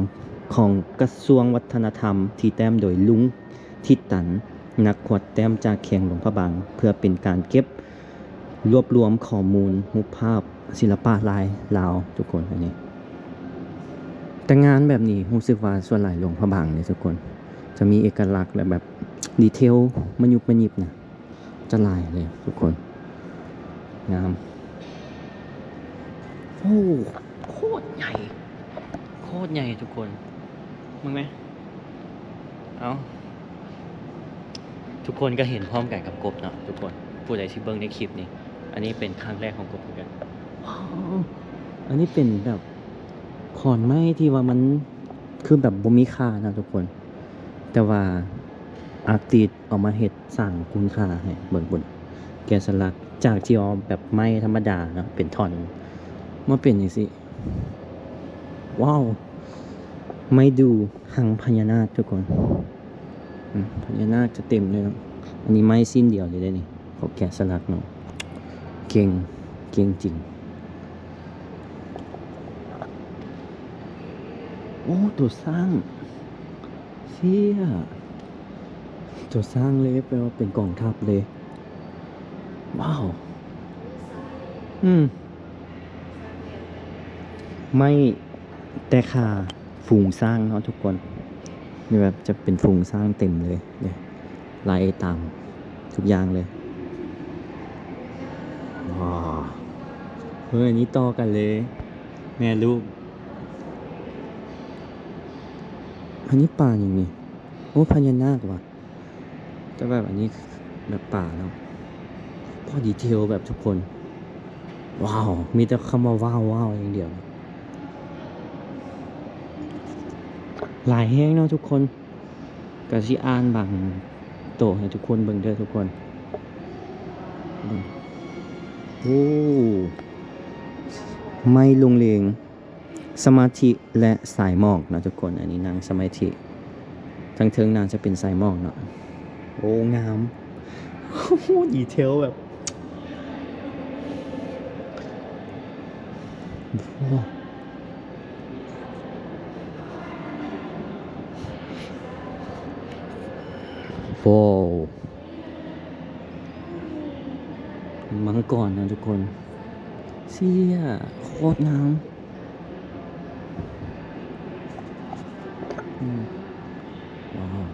ຂອງກະຊວງວັດທະນະທຳ ທີ່ແຕ້ມໂດຍລຸງທິດຕັນ ນັກຂວດແຕ້ມຈາກແຂວງຫຼວງພະບາງ ເພື່ອເປັນການເກັບ ລວບລວມຂໍ້ມູນຮູບພາບ ສິລະປະລາຍລາວທຸກຄົນ. ອັນນີ້ ແຕ່ງານແບບນີ້ຮູ້ສຶກວ່າສ່ວນຫຼາຍຫຼວງພະບາງເດ້ທຸກຄົນ, ຈ ຈະມີເອກະລັກ ແລະ ແບບດີເທວມະຍຸບມະຍິບນະ ຈະຫຼາຍເລີຍທຸກຄົນ. ງາມ. ໂອ້ ໂຄດໃຫຍ່ ໂຄດໃຫຍ່ທຸກຄົນ ເບິ່ງແມ. ເອົ້າ ທຸກຄົນກໍເຫັນພ້ອມກັນກັບກົບເນາະທຸກຄົນ ຜູ້ໃດທີ່ເບິ່ງໃນຄລິບນີ້ ອັນນີ້ເປັນຄັ້ງແລກຂອງກົບຄືກັນ. ວ້າວ ອັນນີ້ເປັນແບບຂອນໄມ້ທີ່ວ່າມັນຄືແບບບໍ່ມີຄ່າເນາະທຸກຄົນ ແຕ່ວ່າອາກຕິດເອົາມາເຮັດສ້າງຄຸນຄ່າໃຫ້. ເບິ່ງພຸ້ນ ແກະສະຫຼັກ ຈາກທີ່ເອົາແບບໄມ້ທຳມະດາເນາະ ເປັນທ່ອນ ມາເປັນຈັ່ງຊີ້. ວ້າວ ໄມ້ດູຮັງພະຍານາກທຸກຄົນ. ອືມ ພະຍານາກຈະເຕັມເລີຍເນາະ. ອັນນີ້ໄມ້ຊິ້ນດຽວເລີຍເດ້ນີ້ ເຂົາແກະສະຫຼັກເນາະ. ເກັ່ງ ເກັ່ງຈິງ. ໂອ້ ຕົວຊ້າງ ເຊຍ ຕົວຊ້າງເລີຍ ແປວ່າເປັນກອງທັບເລີຍ. ວ້າວ ອືມ ໄມ້ແຕ່ຂ້າຝູງຊ້າງເນາະທຸກຄົນ ນີ້ແບບຈະເປັນຝູງຊ້າງເຕັມເລີຍເດ້ ໄລ່ຕາມທຸກຢ່າງເລີຍ. ວ້າວ ເຮີ້ຍ ອັນນີ້ຕໍ່ກັນເລີຍ ແມ່ລູກ. ອັນນີ້ປາຫຍັງນີ້? ໂອ້ ພະຍານາກຫວາ. ແຕ່ແບບອັນນີ້ແບບປ່າເນາະ ພໍດີເທວແບບທຸກຄົນ. ວ້າວ ມີແຕ່ຄຳວ່າ ວ້າວ ວ້າວ ຢ່າງດຽວ. ຫຼາຍແຮງເນາະທຸກຄົນ ກະຊິອ່ານບາງໂຕໃຫ້ທຸກຄົນເບິ່ງເດີທຸກຄົນ. ໂອ້ ໄມ້ລົງເລງ ສະມາທິ ແລະ ສາຍໝອກເນາະທຸກຄົນ. ອັນນີ້ນັ່ງສະມາທິ ທາງເທິງໜ້າຈະເປັນສາຍໝອກເນາະ. ໂອ້ ງາມ ໂອ້ ດີເທວແບບ ໂອ້ ມັງກອນນະທຸກຄົນ. ເຊຍ ໂຄດງາມ. ອືມ ວ້າວ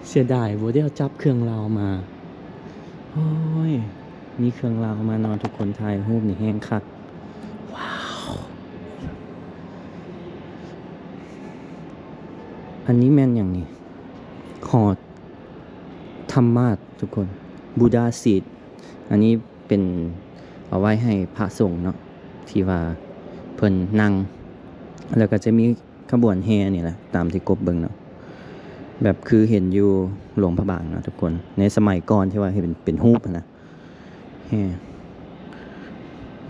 ເສຍດາຍບໍ່ໄດ້ເອົາຈັບເຄື່ອງລາວມາ. ໂອ້ຍ ມີເຄື່ອງລາວມາເນາະທຸກຄົນ ຖ່າຍຮູບນີ້ແຮງຄັກ. ວ້າວ ອັນນີ້ແມ່ນຫຍັງນີ້? ຫໍທຳມາດທຸກຄົນ Buddha seat. ອັນນີ້ເປັນເອົາໄວ້ໃຫ້ພະສົງເນາະ ທີ່ວ່າເພິ່ນນັ່ງ ແລ້ວກໍຈະມີຂະບວນແຫ່ນີ້ແຫຼະ ຕາມທີ່ກົບເບິ່ງເນາະ ແບບຄືເຫັນຢູ່ຫຼວງພະບາງເນາະທຸກຄົນ ໃນສະໄໝກ່ອນທີ່ວ່າເຫັນເປັນ ເປັນຮູບຫັ້ນນະ. ແຫ່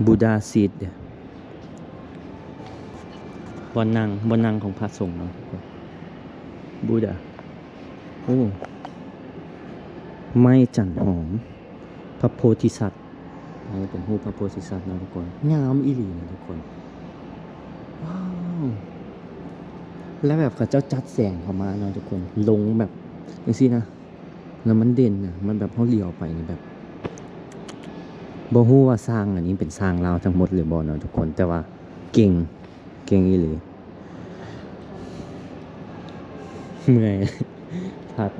Buddha seat ບ່ອນນັ່ງ ບ່ອນນັ່ງຂອງພະສົງເນາະທຸກຄົນ. Buddha ໂອ້ ໄມ້ຈັນຫອມ ພະໂພທິສັດ. ອັນນີ້ເປັນຮູບພະໂພທິສັດເນາະທຸກຄົນ ງາມອີ່ຫຼີນະທຸກຄົນ. ວ້າວ ແລ້ວແບບເຂົາເຈົ້າຈັດແສງເຂົ້າມາເນາະທຸກຄົນ ລົງແບບຈັ່ງຊີ້ນະ ແລ້ວມັນເດັ່ນນະ ມັນແບບເຮົາຫຼຽວໄປນີ້ແບບ ບໍ່ຮູ້ວ່າສ້າງອັນນີ້ເປັນຊ່າງລາວທັງໝົດຫຼືບໍ່ເນາະທຸກຄົນ ແຕ່ວ່າເກັ່ງ ເກັ່ງອີ່ຫຼີ. ເມື່ອຍ ພັກ.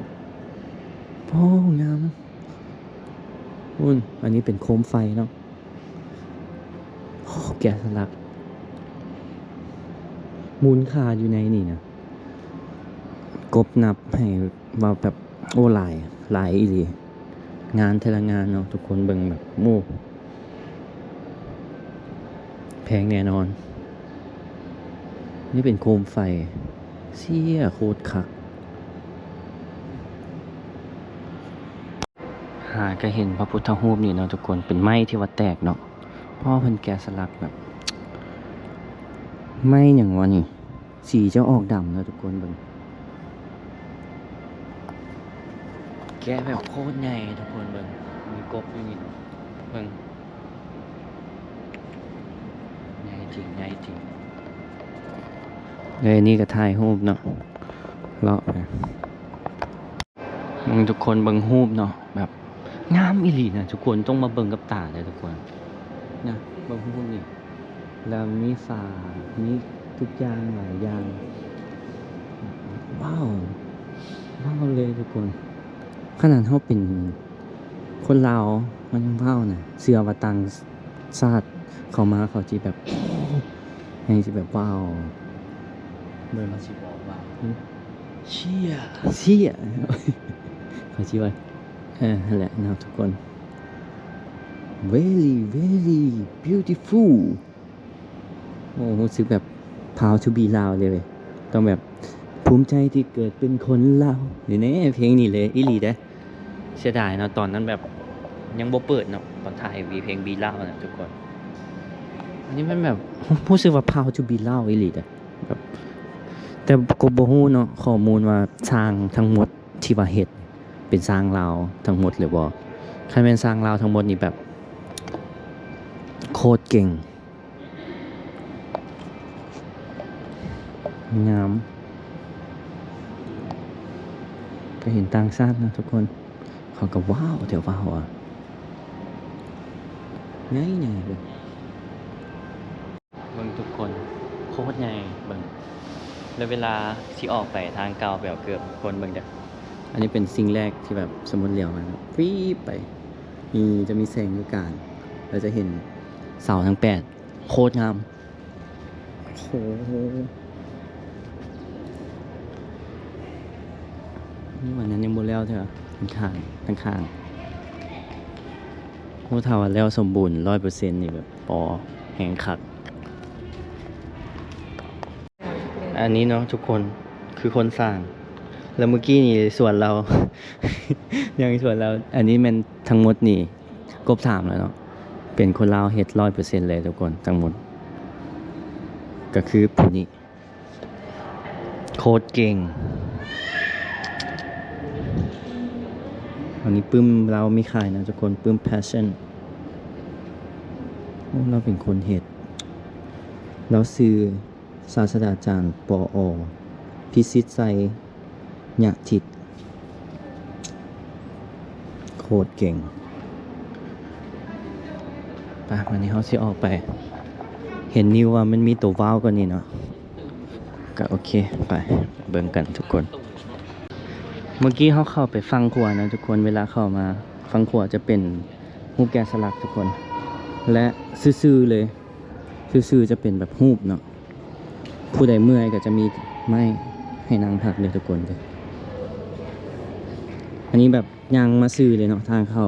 ໂອ້ ງາມ. ພຸ້ນ ອັນນີ້ເປັນໂຄມໄຟເນາະ. ໂອ້ ແກະສະຫຼັກ ມູນຄ່າຢູ່ໃນນີ້ນະ ກົບນັບໃຫ້ວ່າແບບ ໂອ້ ຫຼາຍ ຫຼາຍອີ່ຫຼີ. ງານແຕ່ລະງານເນາະ ທຸກຄົນເບິ່ງແບບ ໂອ້ ແພງແນ່ນອນ. ນີ້ເປັນໂຄມໄຟ ເຊຍ ໂຄດຄັກ. ຫາກໍເຫັນພະພຸດທະຮູບນີ້ເນາະທຸກຄົນ ເປັນໄມ້ທີ່ວ່າແຕກເນາະ ເພາະວ່າເພິ່ນແກະສະຫຼັກແບບ ໄມ້ຫຍັງວະນີ້ ສີຈະອອກດຳເນາະທຸກຄົນເບິ່ງ ແກະແບບໂຄດໃຫຍ່ທຸກຄົນເບິ່ງ ມີກົບຢູ່ນີ້ເນາະ ເບິ່ງ ໃຫຍ່ຈິງ ໃຫຍ່ຈິງ. ເອີ ນີ້ກໍຖ່າຍຮູບເນາະ ເລາະໄປ ເບິ່ງທຸກຄົນເບິ່ງຮູບເນາະ ແບບງາມອີ່ຫຼີນະທຸກຄົນ ຕ້ອງມາເບິ່ງກັບຕາເດີທຸກຄົນນະ. ເບິ່ງຮູບນີ້ ແລ້ວມີຝາ ມີທຸກຢ່າງຫຼາຍຢ່າງ. ວ້າວ ວ້າວເລີຍທຸກຄົນ. ຂະໜາດເຮົາເປັນຄົນລາວ ເຮົາຍັງວ້າວນະ. ເຊື່ອວ່າຕ່າງຊາດເຂົ້າມາ ເຂົາຊິແບບ ແຮ່ງຊິແບບ ວ້າວ ເບິ່ງ ເຂົາຊິບອກວ່າ ຫຶ? ເຊຍ ເຊຍ ເຂົາຊິວ່າ ເອີ ຫັ້ນແຫຼະເນາະທຸກຄົນ. Very very beautiful. ໂອ້ ຮູ້ສຶກແບບ proud to be Lao ເລີຍເວີຍ. ຕ້ອງແບບ ພູມໃຈທີ່ເກີດເປັນຄົນລາວ. ນີ້ແນ່ ເພງນີ້ເລີຍ ອີ່ຫຼີເດ້. ເສຍດາຍເນາະ ຕອນນັ້ນແບບຍັງບໍ່ເປີດເນາະ ຕອນຖ່າຍ ເອັມວີ ເພງ Be Lao ນະທຸກຄົນ. ອັນນີ້ມັນແບບ ຮູ້ສຶກວ່າ proud to be Lao ອີ່ຫຼີເດ້ ແບບ ແຕ່ກໍບໍ່ຮູ້ເນາະ ຂໍ້ມູນວ່າຊ່າງທັງໝົດທີ່ວ່າເຮັດເປັນຊ່າງລາວທັງໝົດຫຼືບໍ່. ຄັນແມ່ນຊ່າງລາວທັງໝົດນີ້ແບບໂຄດເກັ່ງ. ງາມ. ໄປເຫັນຕ່າງຊາດນະທຸກຄົນ ເຂົາກໍວ້າວແທ້ ວ້າວອະ ໃຫຍ່ໆເບິ່ງ ເບິ່ງທຸກຄົນ ໂຄດໃຫຍ່ເບິ່ງ. ແລ້ວເວລາຊິອອກໄປທາງເກົ່າ ໄປເອົາເກີບ ທຸກຄົນເບິ່ງເດີ້. ອັນນີ້ເປັນສິ່ງແລກທີ່ແບບ ສົມມຸດຫຼຽວມາ ວິບໄປ ນີ້ຈະມີແສງຢູ່ກາງ ແລ້ວຈະເຫັນເສົາທັງແປດ ໂຄດງາມ. ໂອ້ໂຫ ນີ້ວ່ານັ້ນຍັງບໍ່ແລ້ວເທື່ອ ຂ້າງໆ ຂ້າງໆ. ໂອ້ ຖ້າວ່າແລ້ວສົມບູນຮ້ອຍເປີເຊັນນີ້ແບບ ປໍ ແຮງຄັກ. ອັນນີ້ເນາະທຸກຄົນ ຄືຄົນສ້າງ ແລ້ວມື້ກີ້ນີ້ສວນລາວ ຍັງສວນລາວ. ອັນນີ້ແມ່ນທັງໝົດນີ້ ກົບຖາມແລ້ວເນາະ ເປັນຄົນລາວເຮັດຮ້ອຍເປີເຊັນເລີຍທຸກຄົນ ທັງໝົດ ກໍຄືຜູ້ນີ້ ໂຄດເກັ່ງ. ອັນນີ້ປຶ້ມລາວມີຂາຍນະທຸກຄົນ ປຶ້ມ Passion. ໂອ້ ລາວເປັນຄົນເຮັດ ລາວຊື່ ສາດສະດາຈານ ປອ ພິສິດໄຊ ຍະທິດ ໂຄດເກັ່ງ. ໄປ ວັນນີ້ເຮົາຊິອອກໄປ ເຫັນນິວວ່າມັນມີໂຕວ້າວກວ່ານີ້ເນາະ ກະໂອເຄ ໄປເບິ່ງກັນທຸກຄົນ. ເມື່ອກີ້ເຮົາເຂົ້າໄປຝັ່ງຂວານະທຸກຄົນ ເວລາເຂົ້າມາຝັ່ງຂວາຈະເປັນຮູບແກະສະຫຼັກທຸກຄົນ ແລະ ຊື່ໆເລີຍ ຊື່ໆຈະເປັນແບບຮູບເນາະ. ຜູ້ໃດເມື່ອຍກໍຈະມີໄມ້ໃຫ້ນັ່ງພັກເດີທຸກຄົນເດີ. ອັນນີ້ແບບຍ່າງມາຊື່ເລີຍເນາະ ທາງເຂົ້າ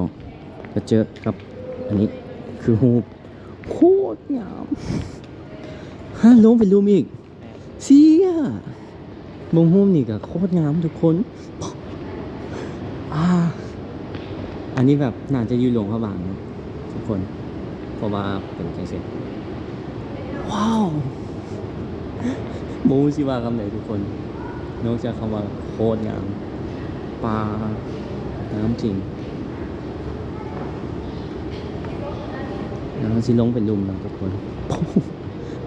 ກໍເຈີກັບອັນນີ້ ຄືຮູບໂຄດງາມ. ຮະ ລົງໄປລຸ່ມອີກ ເຊຍ ເບິ່ງຮູບນີ້ກໍໂຄດງາມທຸກຄົນ. ອ່າ ອັນນີ້ແບບໜ້າຈະຢູ່ຫຼວງພະບາງເນາະທຸກຄົນ ເພາະວ່າເປັນຈັ່ງຊີ້. ວ້າວ ບໍ່ຮູ້ຊິວ່າຄຳໃດທຸກຄົນ ນອກຈາກຄຳວ່າໂຄດງາມ. ປາ ງາມຈິງ. ເຮົາຊິລົງໄປລຸ່ມເນາະທຸກຄົນ.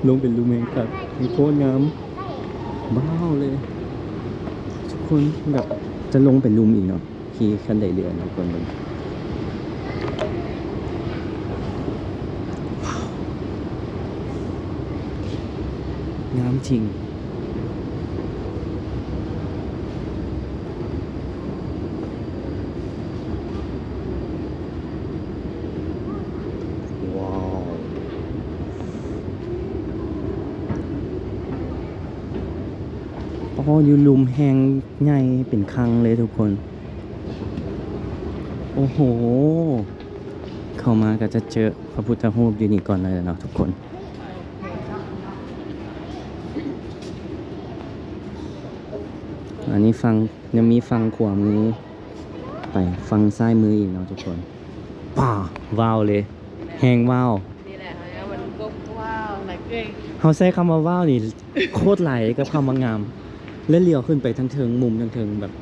ລົງໄປລຸ່ມແຮງຄັກ ໂຄດງາມ ວ້າວເລີຍທຸກຄົນ. ແບບຈະລົງໄປລຸ່ມອີກເນາະ ຂີ່ຄັນໄດເລື່ອນທຸກຄົນເບິ່ງ. ວ້າວ ງາມຈິງ. ວ້າວ ອໍ ຢູ່ລຸ່ມແຫ່ງໃຫຍ່ເປັນຄັງເລີຍທຸກຄົນ. ໂອ້ໂຫ ເຂົ້າມາກໍຈະເຈີພະພຸດທະຮູບຢູ່ນີ້ກ່ອນເລີຍເນາະທຸກຄົນ. ອັນນີ້ຝັ່ງ ຍັງມີຝັ່ງຂວາມື ໄປຝັ່ງຊ້າຍມືອີກເນາະທຸກຄົນ. ປາ ວ້າວເລີຍ ແຮງວ້າວ. ນີ້ແຫຼະ ເຮົາໃຊ້ຄຳວ່າວ້າວ ແລ້ວເກີຍ ເຮົາໃຊ້ຄຳວ່າວ້າວນີ້ໂຄດຫຼາຍກັບຄຳວ່າງາມ ແລະ ຫຼຽວຂຶ້ນໄປທາງເທິງ ມຸມທາງເທິງແບບ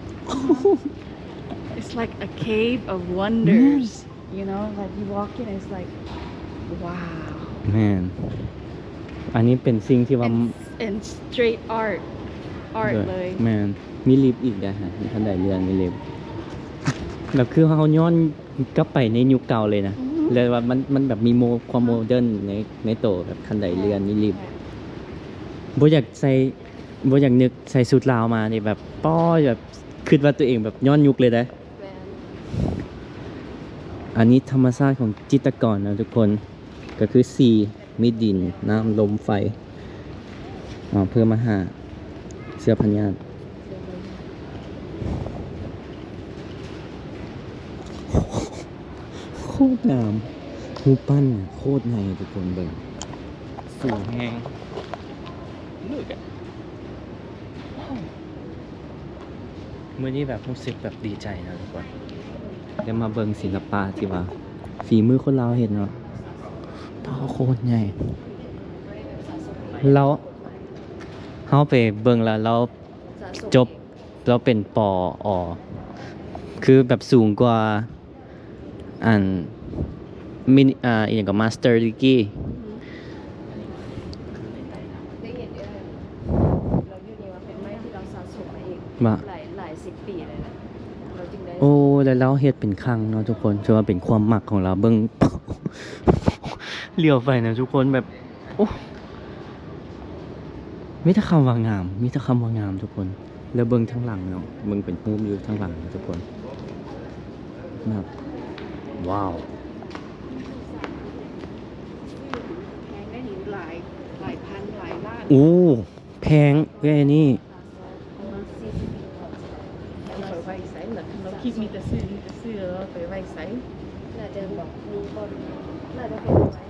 It's like a cave of wonders. You know, like, you walk in, it's like, wow. ແມ່ນ ອັນນີ້ເປັນສິ່ງທີ່ວ່າ And, and straight art, art ເລີຍ. ແມ່ນ ມີລິບອີກເດ້ ມີຄັນໄດເລື່ອນ ມີລິບ ແບບຄືເຮົາຍ້ອນກັບໄປໃນຍຸກເກົ່າເລີຍນະ. ແລ້ວວ່າມັນ ມັນແບບມີໂມ ຄວາມໂມເດີນໃນ ໃນໂຕ ແບບຄັນໄດເລື່ອນ ມີລິບ. ບໍ່ຢາກໃສ່ ບໍ່ຢາກນຶກໃສ່ຊຸດລາວມານີ້ ແບບ ປ້ອຍ ແບບຄິດວ່າຕົວເອງແບບຍ້ອນຍຸກເລີຍເດ້. ແມ່ນ. ອັນນີ້ທຳມະຊາດຂອງຈິດຕະກອນນະທຸກຄົນ ກໍຄື ສີ່ ມີດິນ ນ້ຳ ລົມ ໄຟ ເອົາເພີ່ມມາຫາເຊື້ອພະຍາດ. ໂຄດງາມ ຮູບປັ້ນໂຄດໃຫຍ່ທຸກຄົນເບິ່ງ ສູງແຮງ. Look at ມື້ນີ້ແບບຮູ້ສຶກແບບດີໃຈນະທຸກຄົນ ໄດ້ມາເບິ່ງສິລະປະທີ່ວ່າຝີມືຄົນລາວເຮັດເນາະ. ປ້າ ໂຄດໃຫຍ່. ລາວ ເຮົາໄປເບິ່ງແລ້ວ ລາວຈົບ ລາວເປັນ ປອ ອໍ ຄືແບບສູງກວ່າ ອັນ ມິ ອ່າ ອີ່ຫຍັງກໍ ມາສເຕີດີກຣີ. ໄດ້ເຫັນເອື້ອຍ ລາວຢູ່ນີ້ວ່າເປັນໄມ້ທີ່ລາວສະສົມມາເອງ ວ່າ ຫຼາຍ ຫຼາຍສິບປີແລ້ວແຫຼະ ລາວຈຶ່ງໄດ້. ໂອ້ ແລ້ວລາວເຮັດເປັນຄັງເນາະທຸກຄົນ ຖືວ່າເປັນຄວາມມັກຂອງລາວ. ເບິ່ງ ຫຼຽວໄປນະທຸກຄົນ ແບບ ໂອ້ ມີແຕ່ຄຳວ່າງາມ ມີແຕ່ຄຳວ່າງາມທຸກຄົນ. ແລ້ວເບິ່ງທາງຫຼັງເນາະ ເບິ່ງເປັນຮູບຢູ່ທາງຫຼັງນະທຸກຄົນ ແບບ ວ້າວ. ແພງໄດ໋ນີ້ ຫຼາຍ ຫຼາຍພັນ ຫຼາຍລ້ານ. ໂອ້ ແພງເອື້ອຍນີ້. ປະມານສີ່ສິບປີກ່ອນ ເອົາໄປໄວ້ໃສລະ? ລາວຄິດມີແຕ່ຊື້ ມີແຕ່ຊື້ ແລ້ວເອົາໄປໄວ້ໃສ? ໜ້າຈະມີບ່ອນ ໜ້າຈະເກັບໄວ້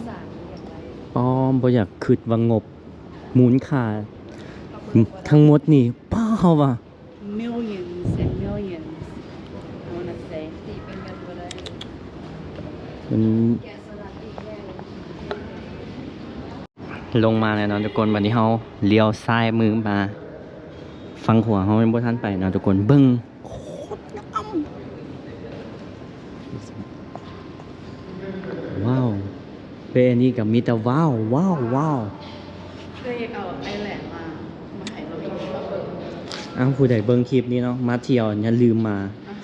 ສານ ເກັບໄວ້. ອໍ ບໍ່ຢາກຄິດວ່າງົບ ມູນຄ່າທັງໝົດນີ້ ປ້າ ເຮົາວ່າ Millions and millions, I wanna say. ຕີເປັນເງິນບໍ່ໄດ້ ມັນ ແກະສະຫຼັກອີກແລ້ວ. ລົງມາແລ້ວເນາະທຸກຄົນ ບັດນີ້ເຮົາລ້ຽວຊ້າຍມືມາ ຝັ່ງຂວາເຮົາຍັງບໍ່ທັນໄປເນາະທຸກຄົນ. ເບິ່ງ ໂຄດງາມ. ວ້າວ ເວອັນນີ້ກໍມີແຕ່ວ້າວ ວ້າວ ວ້າວ. ເອີຍ ເອົາໄອແລນມາ ມາໃຫ້ເຮົາອີກ ມາເບິ່ງ. ອ້າວ ຜູ້ໃດເບິ່ງຄລິບນີ້ເນາະ ມາທ່ຽວຢ່າລືມມາ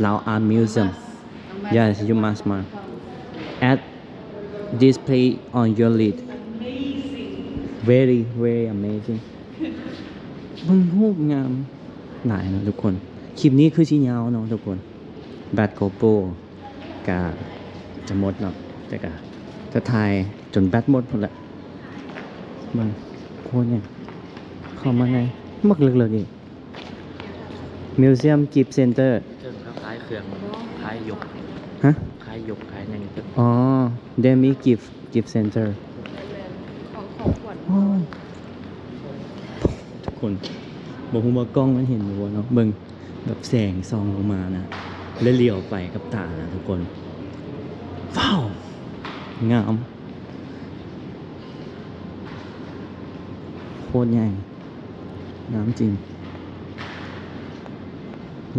ລາວອາດມິວເຊີມ. Yes, you must ມາ. Add this place on your list. Very, very amazing. ເບິ່ງຮູບງາມຫຼາຍເນາະທຸກຄົນ. ຄລິບນີ້ຄືຊິຍາວເນາະທຸກຄົນ. ແບັດໂກໂປ ກະຈະໝົດເນາະ ແຕ່ກະຈະຖ່າຍຈົນແບັດໝົດພຸ້ນແຫຼະ. ເບິ່ງ ໂຄດຫຍັງ ເຂົ້າມາໃນ ມັກເລິກໆ ອີກ Museum Gift Center. ເຊິ່ງເຂົາຂາຍເຄື່ອງ ຂາຍຍົກ ຮະ? ຂາຍຍົກ ຂາຍຫຍັງ. ອໍ Demi Gift Gift Center. ຂອງ ຂອງຂວັນ. ໂອ້ ທຸກຄົນ ບໍ່ຮູ້ວ່າກ້ອງມັນເຫັນຢູ່ບໍ່ເນາະ ເບິ່ງ ແບບແສງສ່ອງລົງມານະ ແລະຫຼຽວໄປກັບຕານະທຸກຄົນ. ວ້າວ ງາມ ໂຄດໃຫຍ່ ງາມຈິງ.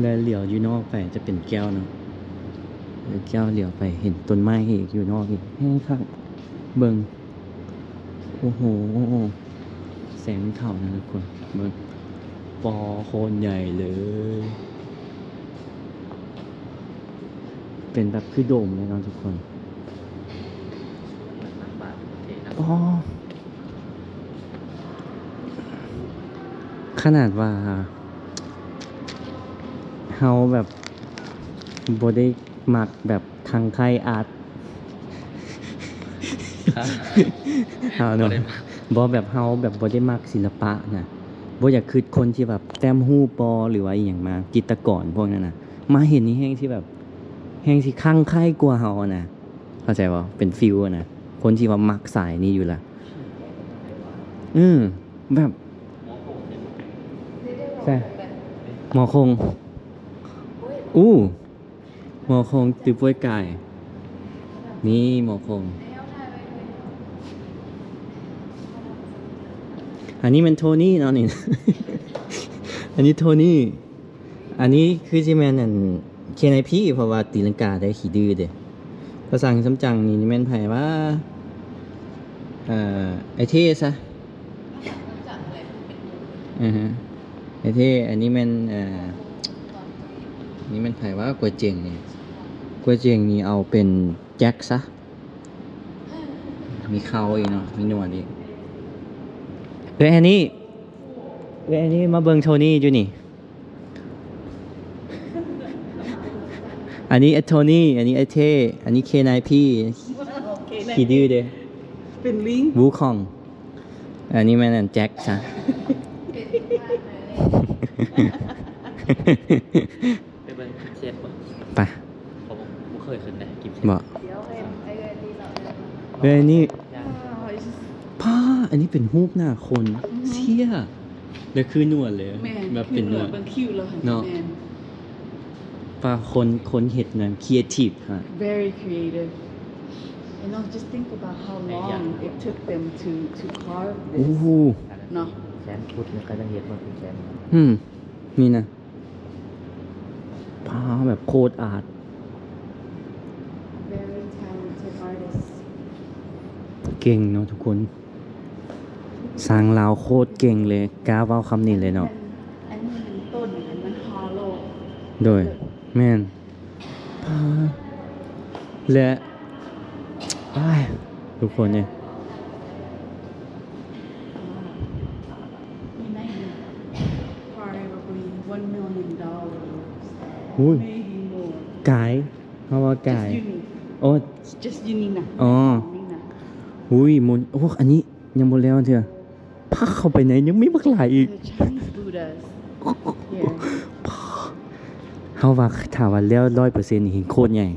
ແລະຫຼຽວຢູ່ນອກໄປຈະເປັນແກ້ວເນາະ ເອີ ແກ້ວຫຼຽວໄປເຫັນຕົ້ນໄມ້ອີກ ຢູ່ນອກອີກ ແຮງຄັກ. ເບິ່ງ ໂອ້ໂຫ ແສງເຂົ້ານະທຸກຄົນ ເບິ່ງ ປໍ ໂຄດໃຫຍ່ເລີຍ ເປັນແບບຄືໂດມເລີຍເນາະທຸກຄົນ. ອໍ ຂະໜາດວ່າເຮົາແບບບໍ່ໄດ້ມັກແບບ ຄັງໄຄອາດ ເຮົາເນາະ ບໍ່ໄດ້ມັກ ບໍ່ແບບເຮົາແບບບໍ່ໄດ້ມັກສິລະປະນະ ບໍ່ຢາກຄິດຄົນທີ່ແບບແຕ້ມຮູບບໍ ຫຼືວ່າອີ່ຫຍັງມາ ຈິດຕະກອນພວກນັ້ນນະ ມາເຫັນນີ້ແຮ່ງຊິແບບ ແຮ່ງຊິຄັງໄຄກວ່າເຮົານະ ເຂົ້າໃຈບໍ່? ເປັນຟີລນະ ຄົນທີ່ວ່າມັກສາຍນີ້ຢູ່ລະ ເອີ ແບບ ໃຊ່ ໝໍຄົງ ອູ້ ໝໍຄົງ ຕື້ປ່ວຍກາຍ ນີ້ໝໍຄົງ. ອັນນີ້ແມ່ນໂທນີ້ເນາະນີ້ ອັນນີ້ໂທນີ້ ອັນນີ້ຄືຊິແມ່ນອັນ ເຄນໄອພີ ເພາະວ່າຕີລັງກາໄດ້ຂີ້ດື້ເດ້. ພາສາສຳຈັງນີ້ແມ່ນໃຜວະ? ເອີ ໄອເທ່ຊະ ອາຮະ ໄອເທ່. ອັນນີ້ແມ່ນ ເອີ ນີ້ແມ່ນໃຜວະ? ກົວເຈັງນີ້ ກົວເຈັງນີ້ເອົາເປັນ ແຈັກຊະ. ມີເຂົາອີກເນາະ ມີໜວດອີກ. ເອື້ອຍແອນນີ້ ເອື້ອຍແອນນີ້ ມາເບິ່ງໂທນີ້ຢູ່ນີ້. ອັນນີ້ໄອ້ໂທນີ້ ອັນນີ້ໄອ້ເທ່ ອັນນີ້ເຄນາຍພີ ຂີ້ດື້ເດ້ ເປັນລິງ ວູຄອງ. ອັນນີ້ແມ່ນອັນແຈັກຊະ. ໄປເບິ່ງກິບເຊັດບໍ່? ໄປ. ເຂົາບໍ່ເຄີຍຂຶ້ນເດ້ກິບເຊັດ. ບໍ່? ເອີ ອັນນີ້ ວ້າວ ປ້າ ອັນນີ້ເປັນຮູບໜ້າຄົນ. ອືຮຶ ເຊຍ ແລ້ວຄືໜວດເລີຍ. ແມ່ນ ແບບເປັນໜວດ ເບິ່ງຄິ້ວລາວຫັ້ນເນາະ. ແມ່ນ ປ້າ ຄົນ ຄົນເຮັດນັ້ນຄຣີເອທີບຂະໜາດ. Very creative. And now just think about how long it took them to to carve this ໂອ້ໂຫ ເນາະ. ແສນຟຸດນີ້ເຂົາຍັງເຮັດມາເປັນແສນ. ອືມ ນີ້ນະ ປ້າ ແບບໂຄດອາດ. Very talented artist. ເກັ່ງເນາະທຸກຄົນ ຊ່າງລາວໂຄດເກັ່ງເລີຍ ກ້າເວົ້າຄຳນີ້ເລີຍເນາະ. ອັນນີ້ມັນຕົ້ນ ອັນມັນຮອລໂລ. ໂດຍ ແມ່ນ. ປ້າ ແລະ ອ້າຍ ທຸກຄົນເອີຍ Probably one million dollars. ໂອ້ຍ Maybe more. ກາຍ ເຮົາວ່າກາຍ. Just uni. ໂອ້ Just uni ນະ. ອໍ ນີ້ນະ. ອຸ້ຍ ມົນ ໂອ້ ອັນນີ້ຍັງບໍ່ແລ້ວເທື່ອ. ພາເຂົ້າໄປໃນຍັງມີບັກຫຼາຍອີກ. The Chinese Buddhas. Yeah. ເຮົາວ່າຖ້າວ່າແລ້ວຮ້ອຍເປີເຊັນນີ້ແຮ່ງໂຄດໃຫຍ່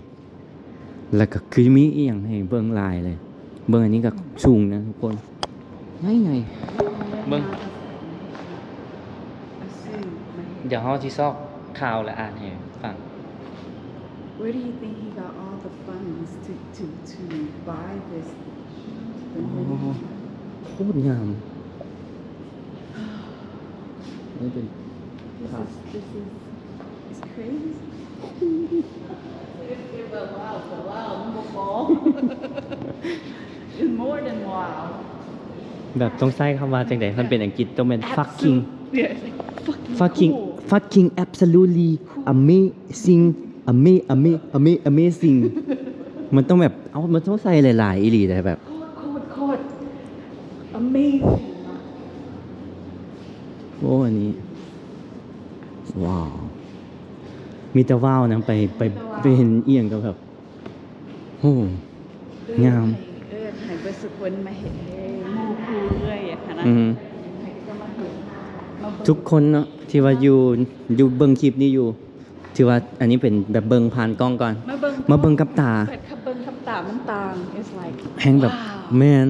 ແລ້ວກໍຄືມີອີ່ຫຍັງໃຫ້ເບິ່ງຫຼາຍເລີຍ. ເບິ່ງອັນນີ້ກໍສູງນະທຸກຄົນ ໃຫຍ່ໆ. ເບິ່ງ ດຽວເຮົາຊິຊອກຂ່າວແລ້ວອ່ານໃຫ້ຟັງ. Where do you think he got all the funds to to to buy this? ໂອ້ ໂຄດງາມ. ນີ້ເປັນ This is this is it's crazy. Wow, wow ມັນບໍ່ພໍ. It's more than wow. ແບບຕ້ອງໃຊ້ຄຳວ່າຈັ່ງໃດ? ມັນເປັນອັງກິດ ຕ້ອງແມ່ນ fucking. Yeah, fucking fucking cool. Fucking absolutely amazing. Ama ama ama amazing. ມັນຕ້ອງແບບ ເອົ້າ ມັນຕ້ອງໃສ່ຫຼາຍໆອີ່ຫຼີເດ້ ແບບ ໂຄດ ໂຄດ ໂຄດ amazing. ໂອ້ ອັນນີ້ ວ້າວ ມີແຕ່ວ້າວນະ. ໄປ ໄປ ໄປເຫັນອີ່ຫຍັງກໍແບບ ໂອ້ ງາມ. ເອີ ໃຫ້ເບິດສຸຄົນມາເຮັດເດ້ ໝູ່ຄູ່ເອື້ອຍຫັ້ນນະ. ອືຮຶ ໃຫ້ເຂົາມາເຮັດ ມາເບິ່ງ ທຸກຄົນເນາະ ທີ່ວ່າຢູ່ ຢູ່ເບິ່ງຄລິບນີ້ຢູ່ ຖືວ່າອັນນີ້ເປັນແບບເບິ່ງຜ່ານກ້ອງກ່ອນ ມາເບິ່ງ ມາເບິ່ງກັບຕາ ເບິ່ງກັບຕາມັນຕ່າງ it's like ແຮ່ງແບບ ວ້າວ ແມ່ນ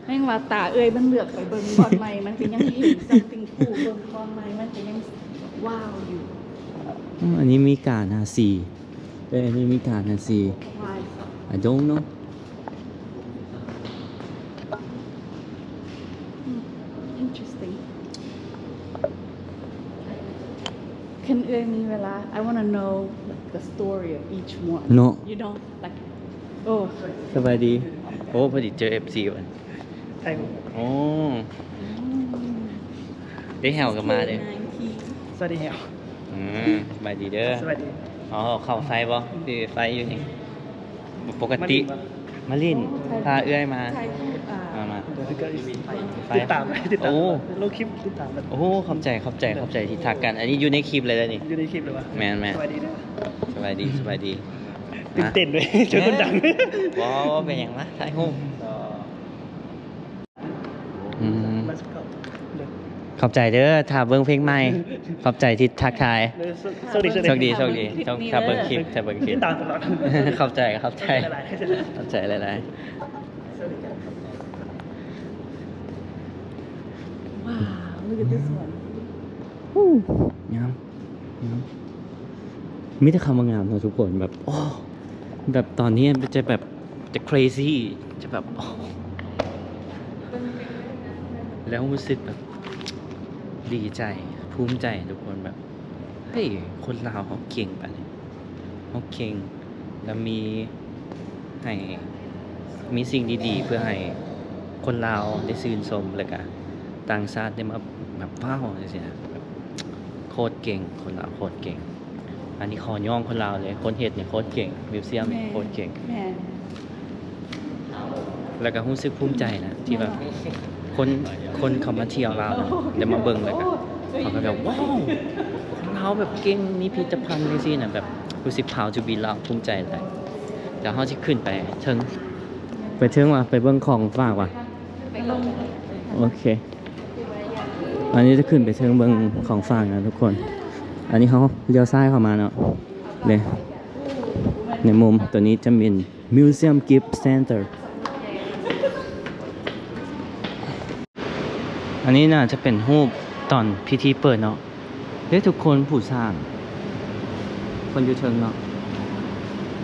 ແຮ່ງວ່າຕາເອື້ອຍມັນເຫຼືອກໄປເບິ່ງບ່ອນໃໝ່ ມັນກໍຍັງເຫັນ something cool ເບິ່ງບ່ອນໃໝ່ມັນກໍຍັງ ວ້າວຢູ່. ອືມ ອັນນີ້ມີການທາສີ ເອີ ອັນນີ້ມີການທາສີ Why? I don't know. Hmm, interesting. ຄັນເອື້ອຍມີເວລາ I wanna know the story of each one. ເນາະ you know, like, oh. ສະບາຍດີ. ໂອ້ ພໍດີເຈີເອັຟຊີວັນ ໄທຮູບ. ໂອ້ ອືມ ໄດ້ແຮວກັນມາເດ້. ສະຫວັດດີແຮວ. ອືມ ສະບາຍດີເດີ. ສະຫວັດດີ. ອໍ ເຂົ້າໄຟບໍ່? ຄືໄຟຢູ່ນີ້ ປົກກະຕິ ມາຫຼິ້ນ ມາຫຼິ້ນ ພາເອື້ອຍມາ ຖ່າຍຮູບ ອ່າ ມາ ມາ ຕິດຕາມ ຕິດຕາມ ໂອ້ ລົງຄລິບ ຕິດຕາມ. ໂອ້ ຂອບໃຈ ຂອບໃຈ ຂອບໃຈທີ່ທັກກັນ. ອັນນີ້ຢູ່ໃນຄລິບເລີຍເດີນີ້. ຢູ່ໃນຄລິບເລີຍວະ? ແມ່ນໆ. ສະບາຍດີເດີ. ສະບາຍດີ ສະບາຍດີ. ຕື່ນເຕັ້ນເວີຍ ເຈີຄົນດັງ. ບໍ່ ບໍ່ເປັນຫຍັງ ມາຖ່າຍຮູບ. ອືມ ຂອບໃຈເດີ ຖ້າເບິ່ງເພງໃໝ່. ຂອບໃຈທີ່ທັກທາຍ. ໂຊກດີ ໂຊກດີ ໂຊກດີ ໂຊກດີ. ຖ້າເບິ່ງຄລິບ ຖ້າເບິ່ງຄລິບ ຕິດຕາມຕະຫຼອດ. ຂອບໃຈ ຂອບໃຈ ຂອບໃຈຫຼາຍໆ. ວ້າວ look at this one. ງາມ ງາມ ມີແຕ່ຄຳວ່າງາມເນາະທຸກຄົນ. ແບບ ໂອ້ ແບບຕອນນີ້ມັນຈະແບບ ຈະ crazy ຈະແບບ ໂອ້ ແລ້ວຮູ້ສຶກແບບດີໃຈ ພູມໃຈທຸກຄົນ ແບບ ເຮີ້ຍ ຄົນລາວເຮົາເກັ່ງປານນີ້ ເຮົາເກັ່ງ ແລ້ວມີ ໃຫ້ມີສິ່ງດີໆ ເພື່ອໃຫ້ຄົນລາວໄດ້ຊື່ນຊົມ ແລ້ວກະຕ່າງຊາດໄດ້ມາແບບ ວ້າວ ຈັ່ງຊີ້ນະ ແບບໂຄດເກັ່ງ ຄົນລາວໂຄດເກັ່ງ. ອັນນີ້ຂໍຍ້ອງຄົນລາວເລີຍ ຄົນເຮັດນີ້ໂຄດເກັ່ງ ມິວຊຽມນີ້ໂຄດເກັ່ງ. ແມ່ນ ແລ້ວກໍຮູ້ສຶກພູມໃຈນະ ທີ່ແບບຄົນ ຄົນເຂົາມາທ່ຽວລາວນະ ແລ້ວມາເບິ່ງ ແລ້ວກໍເຂົາກໍແບບ ວ້າວ ຄົນລາວແບບເກັ່ງ ມີພິພິທະພັນຈັ່ງຊີ້ນະ ແບບຮູ້ສຶກ proud to be Lao ພູມໃຈຫຼາຍ. ດຽວເຮົາຊິຂຶ້ນໄປເທິງ ໄປເທິງວ່າ ໄປເບິ່ງຂອງຝາກວ່າ ໂອເຄ ອັນນີ້ຈະຂຶ້ນໄປເທິງເບິ່ງຂອງຝາກນະທຸກຄົນ. ອັນນີ້ເຮົາລ້ຽວຊ້າຍເຂົ້າມາເນາະ ເດ້ ໃນມຸມໂຕນີ້ຈະເປັນ Museum Gift Center. ອັນນີ້ໜ້າຈະເປັນຮູບຕອນພິທີເປີດເນາະ. ເດ້ ທຸກຄົນ ຜູ້ສ້າງເພິ່ນຢູ່ເທິງເນາະ.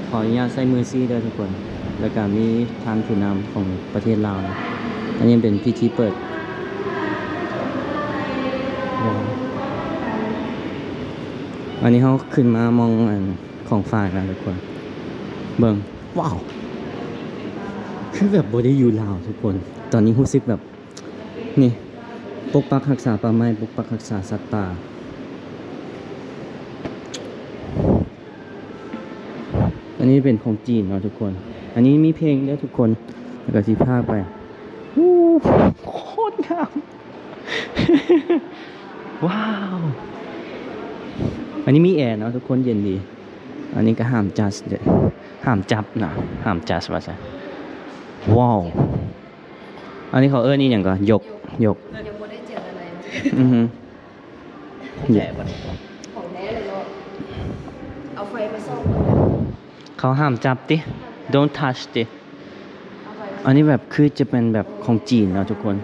ຂໍອະນຸຍາດໃຊ້ມືຊີ້ເດີທຸກຄົນ. ແລ້ວກະມີທ່ານຜູ້ນຳຂອງປະເທດລາວເນາະ. ອັນນີ້ເປັນພິທີເປີດ. ອັນນີ້ເຮົາຂຶ້ນມາໝ່ອງອັນຂອງຝາກນະທຸກຄົນ. ເບິ່ງ ວ້າວ ຄືແບບບໍ່ໄດ້ຢູ່ລາວທຸກຄົນ. ຕອນນີ້ຮູ້ສຶກແບບ ນີ້ ປົກປັກຮັກສາປ່າໄມ້ ປົກປັກຮັກສາສັດປ່າ. ອັນນີ້ເປັນຂອງຈີນເນາະທຸກຄົນ. ອັນນີ້ມີເພງເດີທຸກຄົນ ແລ້ວກໍຊິພາກໄປ. ໂອ້ ໂຄດງາມ ວ້າວ. ອັນນີ້ມີແອເນາະທຸກຄົນ ເຢັນດີ. ອັນນີ້ກໍຫ້າມຈັດເດີ ຫ້າມຈັບນະ ຫ້າມຈັດວ່າຊັ້ນ. ວ້າວ ອັນນີ້ເຂົາເອີ້ນອີ່ຫຍັງກໍ ຢົກ ຢົກ ຍັງບໍ່ໄດ້ເຈັບອະໄລ. ອືຮຶ ຂອງແທ້ບໍ່ນີ້? ຂອງແທ້ເລີຍເນາະ. ເອົາໄຟມາສ່ອງເບິ່ງ. ເຂົາຫ້າມຈັບຕິ Don't touch ຕິ. ອັນນີ້ແບບຄືຈະເປັນແບບຂອງຈີນເນາະທຸກຄົນ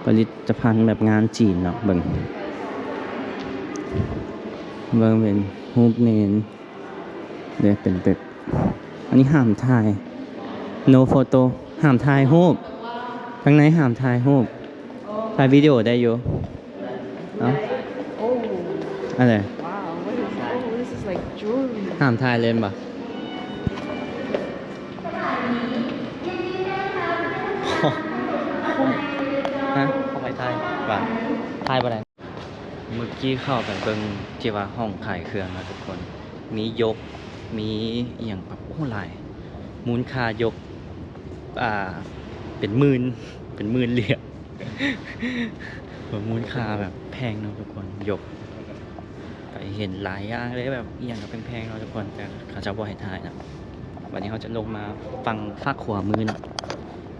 ຜະລິດຕະພັນແບບງານຈີນເນາະ. ເບິ່ງ ເບິ່ງເປັນຮູບເນນ ເດ້ ເປັນແບບ ອັນນີ້ຫ້າມຖ່າຍ no photo ຫ້າມຖ່າຍຮູບ ທາງໃນຫ້າມຖ່າຍຮູບ ຖ່າຍວິດີໂອໄດ້ຢູ່. ເອົ້າ ໂອ້ ອັນໃດ? Wow, what is, oh, this is like jewelry. ຫ້າມຖ່າຍເລີຍແມ່ນບໍ່? ຮະ? ເອົາໄປຖ່າຍ ວ່າຖ່າຍບໍ່ໄດ້. ເມື່ອກີ້ເຂົ້າໄປເບິ່ງທີ່ວ່າຫ້ອງຂາຍເຄື່ອງນະທຸກຄົນ ມີຢົກ ມີອີ່ຫຍັງແບບ ໂອ້ ຫຼາຍ ມູນຄ່າຢົກ ອ່າ ເປັນໝື່ນ ເປັນໝື່ນຫຼຽນ ແບບມູນຄ່າແບບແພງເນາະທຸກຄົນ. ຢົກ ໄປເຫັນຫຼາຍຢ່າງເລີຍ ແບບອີ່ຫຍັງກໍແພງໆເນາະທຸກຄົນ ແຕ່ເຂົາເຈົ້າບໍ່ໃຫ້ຖ່າຍນະ. ບັດນີ້ເຮົາຈະລົງມາຝັ່ງຟາກຂວາມືເນາະ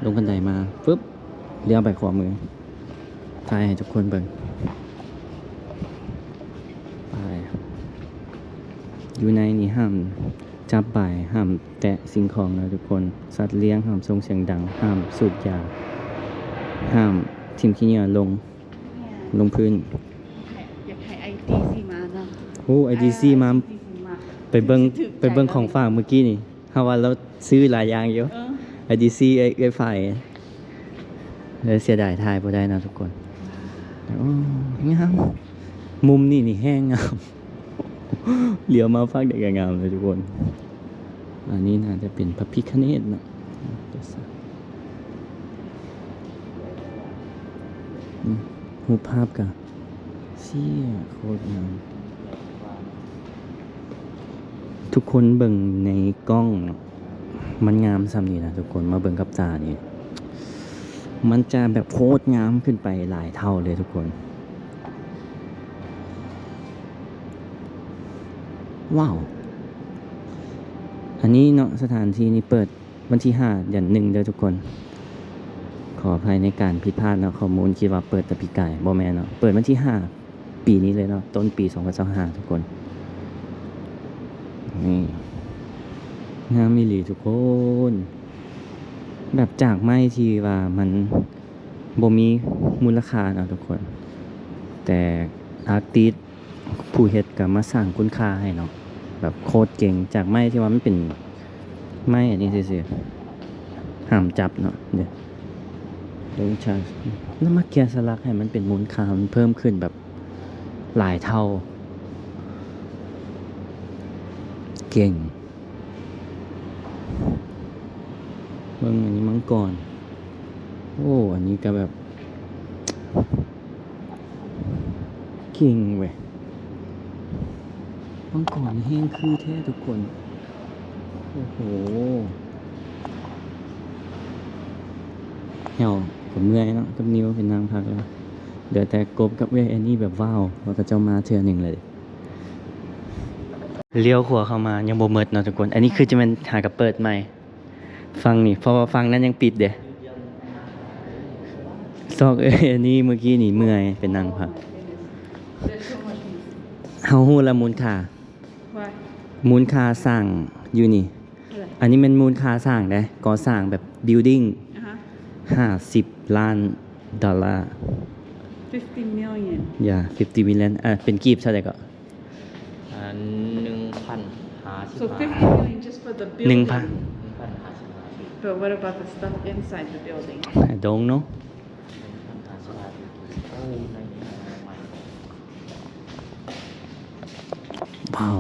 ລົງບັນໄດມາປຶບ ລ້ຽວໄປຂວາມື ຖ່າຍໃຫ້ທຸກຄົນເບິ່ງ ໄປ. ຢູ່ໃນນີ້ຫ້າມຈັບບາຍ ຫ້າມແຕະສິ່ງຂອງເນາະທຸກຄົນ. ສັດລ້ຽງຫ້າມສົ່ງສຽງດັງ ຫ້າມສູບຢາ ຫ້າມຖິ້ມຂີ້ເຫຍື້ອລົງ ລົງພື້ນ. ຢາກໃຫ້ IDC ມານະ. ໂອ້ IDC ມາ ໄປເບິ່ງ ໄປເບິ່ງຂອງຝາກມື້ກີ້ນີ້ ເຮົາວ່າລາວຊື້ຫຼາຍຢ່າງຢູ່. ເອີ IDC ເອື້ອຍຝ້າຍ ເອີ ເສຍດາຍຖ່າຍບໍ່ໄດ້ເນາະທຸກຄົນ. ໂອ້ ງາມ ມຸມນີ້ນີ້ແຮງງາມ ຫຼຽວມາຟາກໃດກໍງາມເລີຍທຸກຄົນ. ອັນນີ້ໜ້າຈະເປັນພະພິຄະເນດເນາະ. ອືມ ຮູບພາບກະ ເຊຍ ໂຄດງາມ. ທຸກຄົນເບິ່ງໃນກ້ອງເນາະ ມັນງາມສ່ຳນີ້ນະທຸກຄົນ ມາເບິ່ງກັບຕານີ້ ມັນຈະແບບໂຄດງາມຂຶ້ນໄປຫຼາຍເທົ່າເລີຍທຸກຄົນ. ວ້າວ ອັນນີ້ເນາະ ສະຖານທີ່ນີ້ເປີດ ວັນທີຫ້າ ເດືອນໜຶ່ງເດີທຸກຄົນ. ຂໍອະໄພໃນການຜິດພາດເນາະ ຂໍ້ມູນຄິດວ່າເປີດແຕ່ປີກາຍ ບໍ່ແມ່ນເນາະ ເປີດວັນທີຫ້າ ປີນີ້ເລີຍເນາະ ຕົ້ນປີສອງພັນຊາວຫ້າທຸກຄົນ. ນີ້ ງາມອີ່ຫຼີທຸກຄົນ ແບບຈາກໄມ້ທີ່ວ່າມັນບໍ່ມີມູນລະຄ່າເນາະທຸກຄົນ ແຕ່ອາຕິດ ຜູ້ເຮັດກໍມາສ້າງຄຸນຄ່າໃຫ້ເນາະ ແບບໂຄດເກັ່ງ ຈາກໄມ້ທີ່ວ່າມັນເປັນໄມ້ອັນນີ້ຊື່ໆ ຫ້າມຈັບເນາະ ເດ້ Don't touch ແລ້ວມາແກະສະຫຼັກໃຫ້ມັນເປັນມູນຄ່າ ມັນເພີ່ມຂຶ້ນແບບຫຼາຍເທົ່າ ເກັ່ງ. ເບິ່ງອັນນີ້ມັງກອນ ໂອ້ ອັນນີ້ກໍແບບເກັ່ງເວີຍ ມັງກອນແຮງຄືແທ້ທຸກຄົນ. ໂອ້ໂຫ ໂ ແຫ້ວ ກໍເມື່ອຍເນາະ ກັບນິວເປັນນາງພັກແລ້ວ ເຫຼືອແຕ່ກົບກັບເອື້ອຍແອນນີ້ແບບ ວ້າວ ວ່າເຂົາເຈົ້າມາເທື່ອໜຶ່ງເລີຍ. ລ້ຽວຂວາເຂົ້າມາຍັງບໍ່ໝົດເນາະທຸກຄົນ ອັນນີ້ຄືຈະແມ່ນຫາກະເປີດໃໝ່ ຝັ່ງນີ້ ເພາະວ່າຝັ່ງນັ້ນຍັງປິດເດ້. ຊອກເອື້ອຍແອນນີ້ມື້ກີ້ນີ້ເມື່ອຍ ໄປນັ່ງພັກ. ເຮົາຮູ້ລະມູນຄ່າ Why? ມູນຄ່າສ້າງຢູ່ນີ້ ເອີ ອັນນີ້ແມ່ນມູນຄ່າສ້າງເດ້ ກໍ່ສ້າງແບບ building ອ່າຮະ ຫ້າສິບລ້ານດອລລາ. Fifty million. Yeah, fifty million. ເປັນກີບເທົ່າໃດເກາະ? ອ່າ ໜຶ່ງພັນຫ້າສິບ So fifty million just for the ໜຶ່ງພັນ building. ໜຶ່ງພັນຫ້າສິບ But what about the stuff inside the building? I don't know. ວ້າວ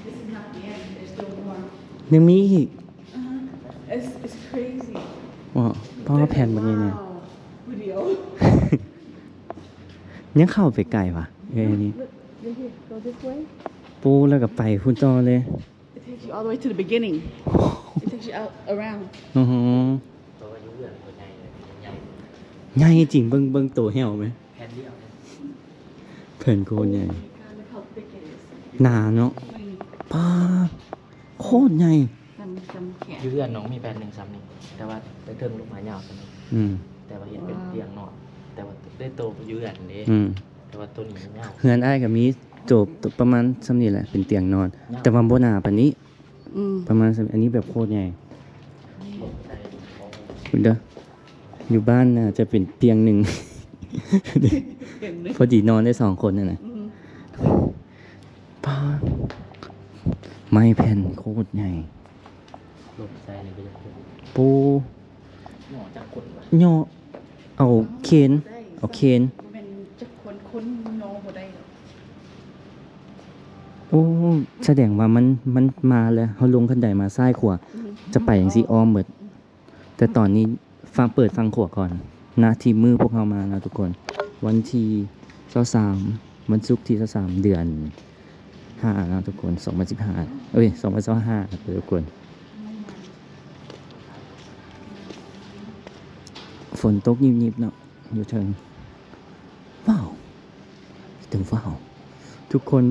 This is not the end. There's still more. ຍັງມີອີກ Uh-huh. It's, it's crazy. ວ້າວ ເພາະວ່າແຜ່ນບັກໃຫຍ່ນີ້ Wow. ວິດີໂອ ຍັງເຂົ້າໄປໄກວະ ເອີ ນີ້ Look, look here. Go this way. ປູ ແລ້ວກໍໄປພຸ້ນຕໍ່ເລີຍ. It takes you all the way to the beginning. It takes you out around. ອືຮຶ ໃຫຍ່ຈິງ ເບິ່ງ ເບິ່ງໂຕແຫ້ວແມ ແຜ່ນດຽວ ແຜ່ນໂຄດໃຫຍ່ Oh my God, look how thick it is. ໜາເນາະ ອືມ ປ້າ ໂຄດໃຫຍ່ ສ່ຳ ສ່ຳແຂນ ຢູ່ເຮືອນນ້ອງມີແຜ່ນໜຶ່ງສ່ຳນີ້ ແຕ່ວ່າໄປເທິງລົງມາຍາວສ່ຳນີ້ ອືມ ແຕ່ວ່າເຮັດເປັນ Wow. ຕຽງນອນ ແຕ່ວ່າໄດ້ໂຕຢູ່ເຮືອນເດ້ ອືມ ແຕ່ວ່າໂຕນີ້ມັນຍາວ ເຮືອນອ້າຍກໍມີໂຕ ໂຕປະມານສ່ຳນີ້ແຫຼະ ເປັນຕຽງນອນ ຍາວ ແຕ່ວ່າບໍ່ໜາປານນີ້ ອືມ ປະມານສ່ຳ ອັນນີ້ແບບໂຄດໃຫຍ່ ເບິ່ງເດີ ຢູ່ບ້ານໜ້າຈະເປັນຕຽງໜຶ່ງ ຕຽງໜຶ່ງ ພໍດີນອນໄດ້ສອງຄົນຫັ້ນນະ ອືມ ປ້າ ໄມ້ແຜ່ນໂຄດໃຫຍ່ ລົງໃສ່ນີ້ກໍຈະ ປູ ຍໍຈັກຄົນວະ ຍໍ ເອົາເຄນ ເອົາເຄນ ບໍ່ແມ່ນຈັກຄົນ ຄົນຍໍບໍ່ໄດ້ດອກ ໂອ້ ສະແດງວ່າມັນ ມັນມາແລ້ວ ເຮົາລົງຂັ້ນໄດມາຊ້າຍຂວາ ອືມ ຈະໄປຈັ່ງຊີ້ອ້ອມເບິດ ອືມ ແຕ່ຕອນນີ້ຝັ່ງ ເປີດຝັ່ງຂວາກ່ອນ ນະ ທີ່ມື້ພວກເຮົາມາເນາະທຸກຄົນ ວັນທີຊາວສາມ ວັນສຸກທີຊາວສາມ ເດືອນຫ້າເນາະທຸກຄົນ ສອງພັນສິບຫ້າ ເອີຍ ສອງພັນຊາວຫ້າ ທຸກຄົນ ຝົນຕົກຍິບໆເນາະ ຢູ່ເທິງ ວ້າວ ເຖິງ ວ້າວ ທຸກຄົນ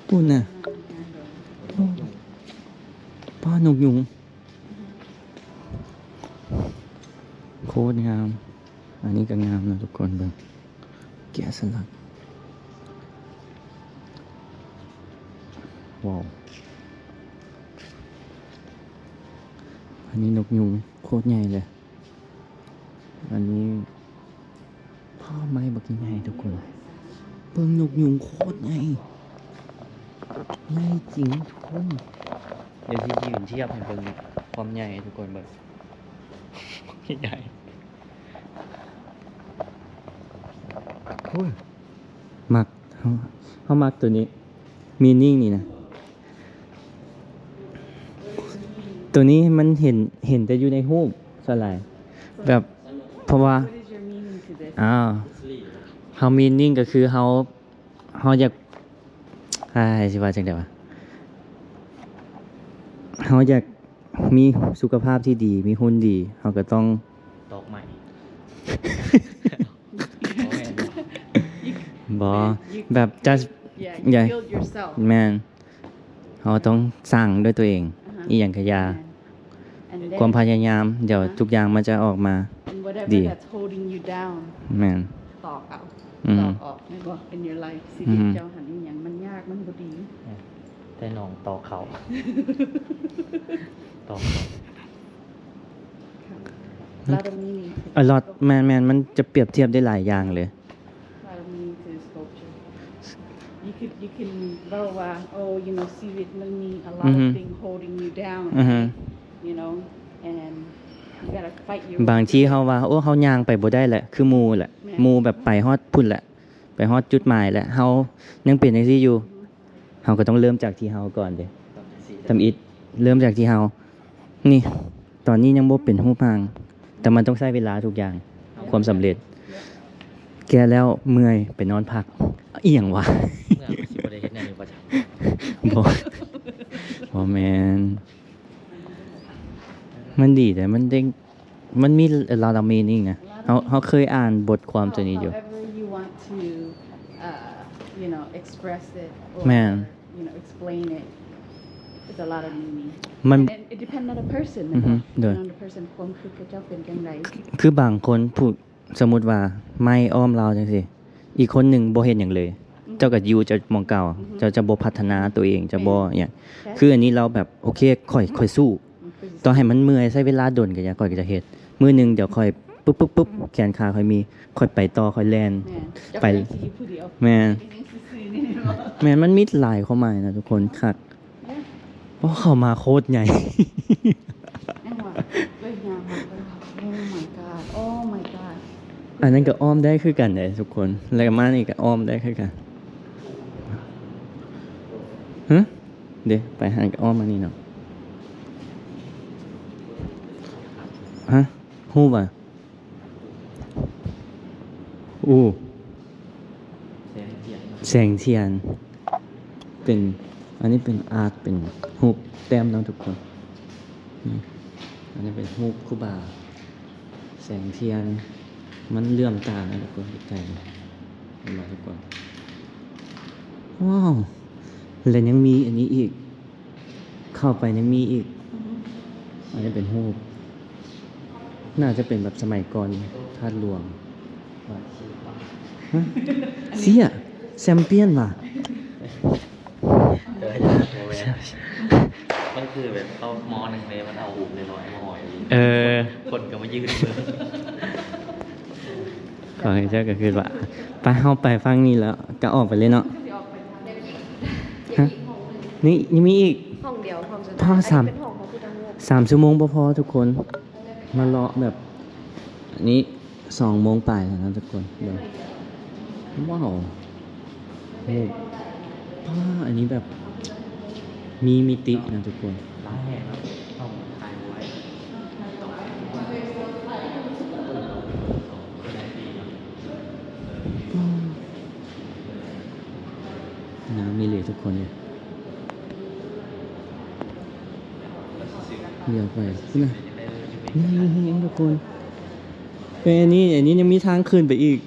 ພຸ້ນນະ ໂອ້ ປ້າ ນົກຍຸງ ໂຄດງາມ ອັນນີ້ກໍງາມນະທຸກຄົນ ເບິ່ງ ແກະສະຫຼັກ ວ້າວ ອັນນີ້ນົກຍຸງໂຄດໃຫຍ່ເລີຍ ອັນນີ້ ພ້າ ໄມ້ບັກໃຫຍ່ທຸກຄົນ ເບິ່ງນົກຍຸງໂຄດໃຫຍ່ ໃຫຍ່ຈິງທຸກຄົນ ດຽວຊິຢືນທຽບໃຫ້ເບິ່ງຄວາມໃຫຍ່ໃຫ້ທຸກຄົນເບິ່ງ ໃຫຍ່ ໂອ້ຍ ມັກ ເຮົາ ເຮົາມັກໂຕນີ້ meaning ນີ້ນະ ໂຕນີ້ມັນເຫັນ ເຫັນແຕ່ຢູ່ໃນຮູບສ່ວນຫຼາຍ ແບບ ເພາະວ່າ What is your meaning to this? ອ້າວ ເຮົາ meaning ກໍຄືເຮົາ ເຮົາຢາກ ອ້າຍ ຊິວ່າຈັ່ງໃດວະ ເຮົາຢາກມີສຸຂະພາບທີ່ດີ ມີຫຸ່ນດີ ເຮົາກໍຕ້ອງ ຕອກໄມ້ ບໍ່ແມ່ນ ບໍ່ You ແບບ just Yeah, you yeah build yourself. ແມ່ນ ເຮົາຕ້ອງສ້າງດ້ວຍຕົວເອງ ອ່າຮະ ອີ່ຫຍັງກະຢ່າ ແມ່ນ And then ຄວາມພະຍາຍາມ ດຽວ ອ່າຮະ ທຸກຢ່າງມັນຈະອອກມາ And whatever ດີ that's holding you down ແມ່ນ ຕອກເອົາ ອືມ ຕອກອອກ ແມ່ນບໍ່ in your life ຊີວິດ ອືຮຶ ເຈົ້າຫັ້ນ ອີ່ຫຍັງມັນຍາກ ມັນບໍ່ດີ ແມ່ນ ແຕ່ນ້ອງຕອກເຂົ້າ ຕອກເຂົ້າ A lot of meaning to a lot this. ແມ່ນໆ ມັນຈະປຽບທຽບໄດ້ຫຼາຍຢ່າງເລີຍ A lot of meaning to the sculpture. You could, you can ເວົ້າວ່າ Oh, you know, ຊີວິດມັນມີ a lot ອືຮຶ of things holding you down, ອືຮຶ you know, and you gotta fight your way through it. ບາງທີເຮົາວ່າ ໂອ້ ເຮົາຍ່າງໄປບໍ່ໄດ້ແຫຼະ ຄືໝູ່ແຫຼະ ແມ່ນ ໝູ່ແບບໄປຮອດພຸ້ນແຫຼະ ໄປຮອດຈຸດໝາຍແຫຼະ ເຮົາຍັງເປັນຈັ່ງຊີ້ຢູ່ ອືຮຶ ເຮົາກໍຕ້ອງເລີ່ມຈາກທີ່ເຮົາກ່ອນເດ້ ທຳອິດ ເລີ່ມຈາກທີ່ເຮົາ ນີ້ ຕອນນີ້ຍັງບໍ່ເປັນຮູບຮ່າງ ແຕ່ມັນຕ້ອງໃຊ້ເວລາທຸກຢ່າງ ຄວາມສຳເລັດ ແກ່ແລ້ວເມື່ອຍໄປນອນພັກ ອີ່ຫຍັງວະ ເມື່ອຍ ຊິບໍ່ໄດ້ເຮັດແນວນີ້ບໍ່ຈັກ ບໍ່ ບໍ່ແມ່ນ ມັນດີເດ້ ມັນເດ້ງ ມັນມີ a lot of meaning ນະ. ເຮົາ ເຮົາເຄີຍອ່ານບົດຄວາມຕົວນີ້ຢູ່. However you want to, uh, you know, express it or, ແມ່ນ you know, explain it, it's a lot of meaning. ມັນ And it depends on the person ແມ່ນບໍ່? ໂດຍ Depend on the person ຄວາມຄິດເຂົາເຈົ້າເປັນຈັ່ງໃດ. ຄືບາງຄົນຜູ້ ສົມມຸດວ່າໄມ້ອ້ອມລາວຈັ່ງຊີ້ ອີກຄົນໜຶ່ງບໍ່ເຮັດຫຍັງເລີຍ ອືມ ເຈົ້າກໍຢູ່ເຈົ້າໝ່ອງເກົ່າ ອືຮຶ ເຈົ້າຈະບໍ່ພັດທະນາຕົວເອງ ເຈົ້າບໍ່ຫຍັງ. ຄືອັນນີ້ລາວແບບ ໂອເຄ ຂ້ອຍ ຂ້ອຍສູ້ ອືມ ຕໍ່ໃຫ້ມັນເມື່ອຍ ໃຊ້ເວລາດົນກໍຢ່າ ຂ້ອຍກໍຈະເຮັດ. ມື້ໜຶ່ງດຽວຂ້ອຍປຶບໆໆ ແຂນຂາຂ້ອຍມີ ຂ້ອຍໄປຕໍ່ ຂ້ອຍແລ່ນ ແມ່ນ ໄປ ເຈົ້າກໍຍັງຊິຢູ່ຜູ້ດຽວ ແມ່ນ ຍັງຊິຊື້ນີ້ ແມ່ນ ມັນມີຫຼາຍຄວາມໝາຍນະທຸກຄົນ ຄັກ. ໂອ້ ເຂົ້າມາໂຄດໃຫຍ່ ຍັງວ່າ ເອີຍ ຍາມມາ Oh my god Oh my god ອັນນັ້ນກໍອ້ອມໄດ້ຄືກັນເດ້ທຸກຄົນ ແລ້ວກໍມານີ້ກໍອ້ອມໄດ້ຄືກັນ. ຮະ ເດ້ ໄປຫັ້ນກໍອ້ອມມານີ້ເນາະ. ຮະ ຮູ້ວ່າ ໂອ້ ແສງທຽນ ແສງທຽນ ເປັນ ອັນນີ້ເປັນອາດ ເປັນຮູບແຕ້ມເນາະທຸກຄົນ. ນີ້ ອັນນີ້ເປັນຮູບຄູບາ ແສງທຽນ ມັນເຫຼື້ອມຕານະທຸກຄົນ ໃກ້ໆ ເຫັນບໍ່ທຸກຄົນ? ວ້າວ ແລະຍັງມີອັນນີ້ອີກ. ເຂົ້າໄປຍັງມີອີກ ອືຮຶ ອັນນີ້ເປັນຮູບ ໜ້າຈະເປັນແບບສະໄໝກ່ອນທາດຫຼວງ. ຮະ ເຊຍ ແຊມປຽນຫວາ? ເອີ ບໍ່ແມ່ນ ມັນຄືແບບເຂົາໝໍ້ໜຶ່ງເດ້ ມັນເອົາຮູບນ້ອຍໆມາຫ້ອຍ ເອີ ຄົນກໍມາຢືນເບິ່ງ. ຂໍໃຫ້ເຈົ້າກໍຄືວ່າ ໄປ ເຮົາໄປຝັ່ງນີ້ແລ້ວກໍອອກໄປເລີຍເນາະ. ຮະ ນີ້ຍັງມີອີກ ຫ້ອງດຽວ ຫ້ອງສຸດທ້າຍ ສາມ ອັນນີ້ເປັນຫ້ອງພະພຸດທະຮູບ. ສາມຊົ່ວໂມງບໍ່ພໍທຸກຄົນ ມາເລາະແບບ ອັນນີ້ສອງໂມງປາຍແລ້ວນະທຸກຄົນ ເບິ່ງ ວ້າວ ໂອ້ ປ້າ ອັນນີ້ແບບມີມິຕິນະທຸກຄົນ. ງາມອີ່ຫຼີທຸກຄົນເອີຍ ດຽວໄປພຸ້ນນະ ໃຫຍ່ແຮງທຸກຄົນ. ແຕ່ອັນນີ້ ອັນນີ້ຍັງມີທາງຂຶ້ນໄປອີກ.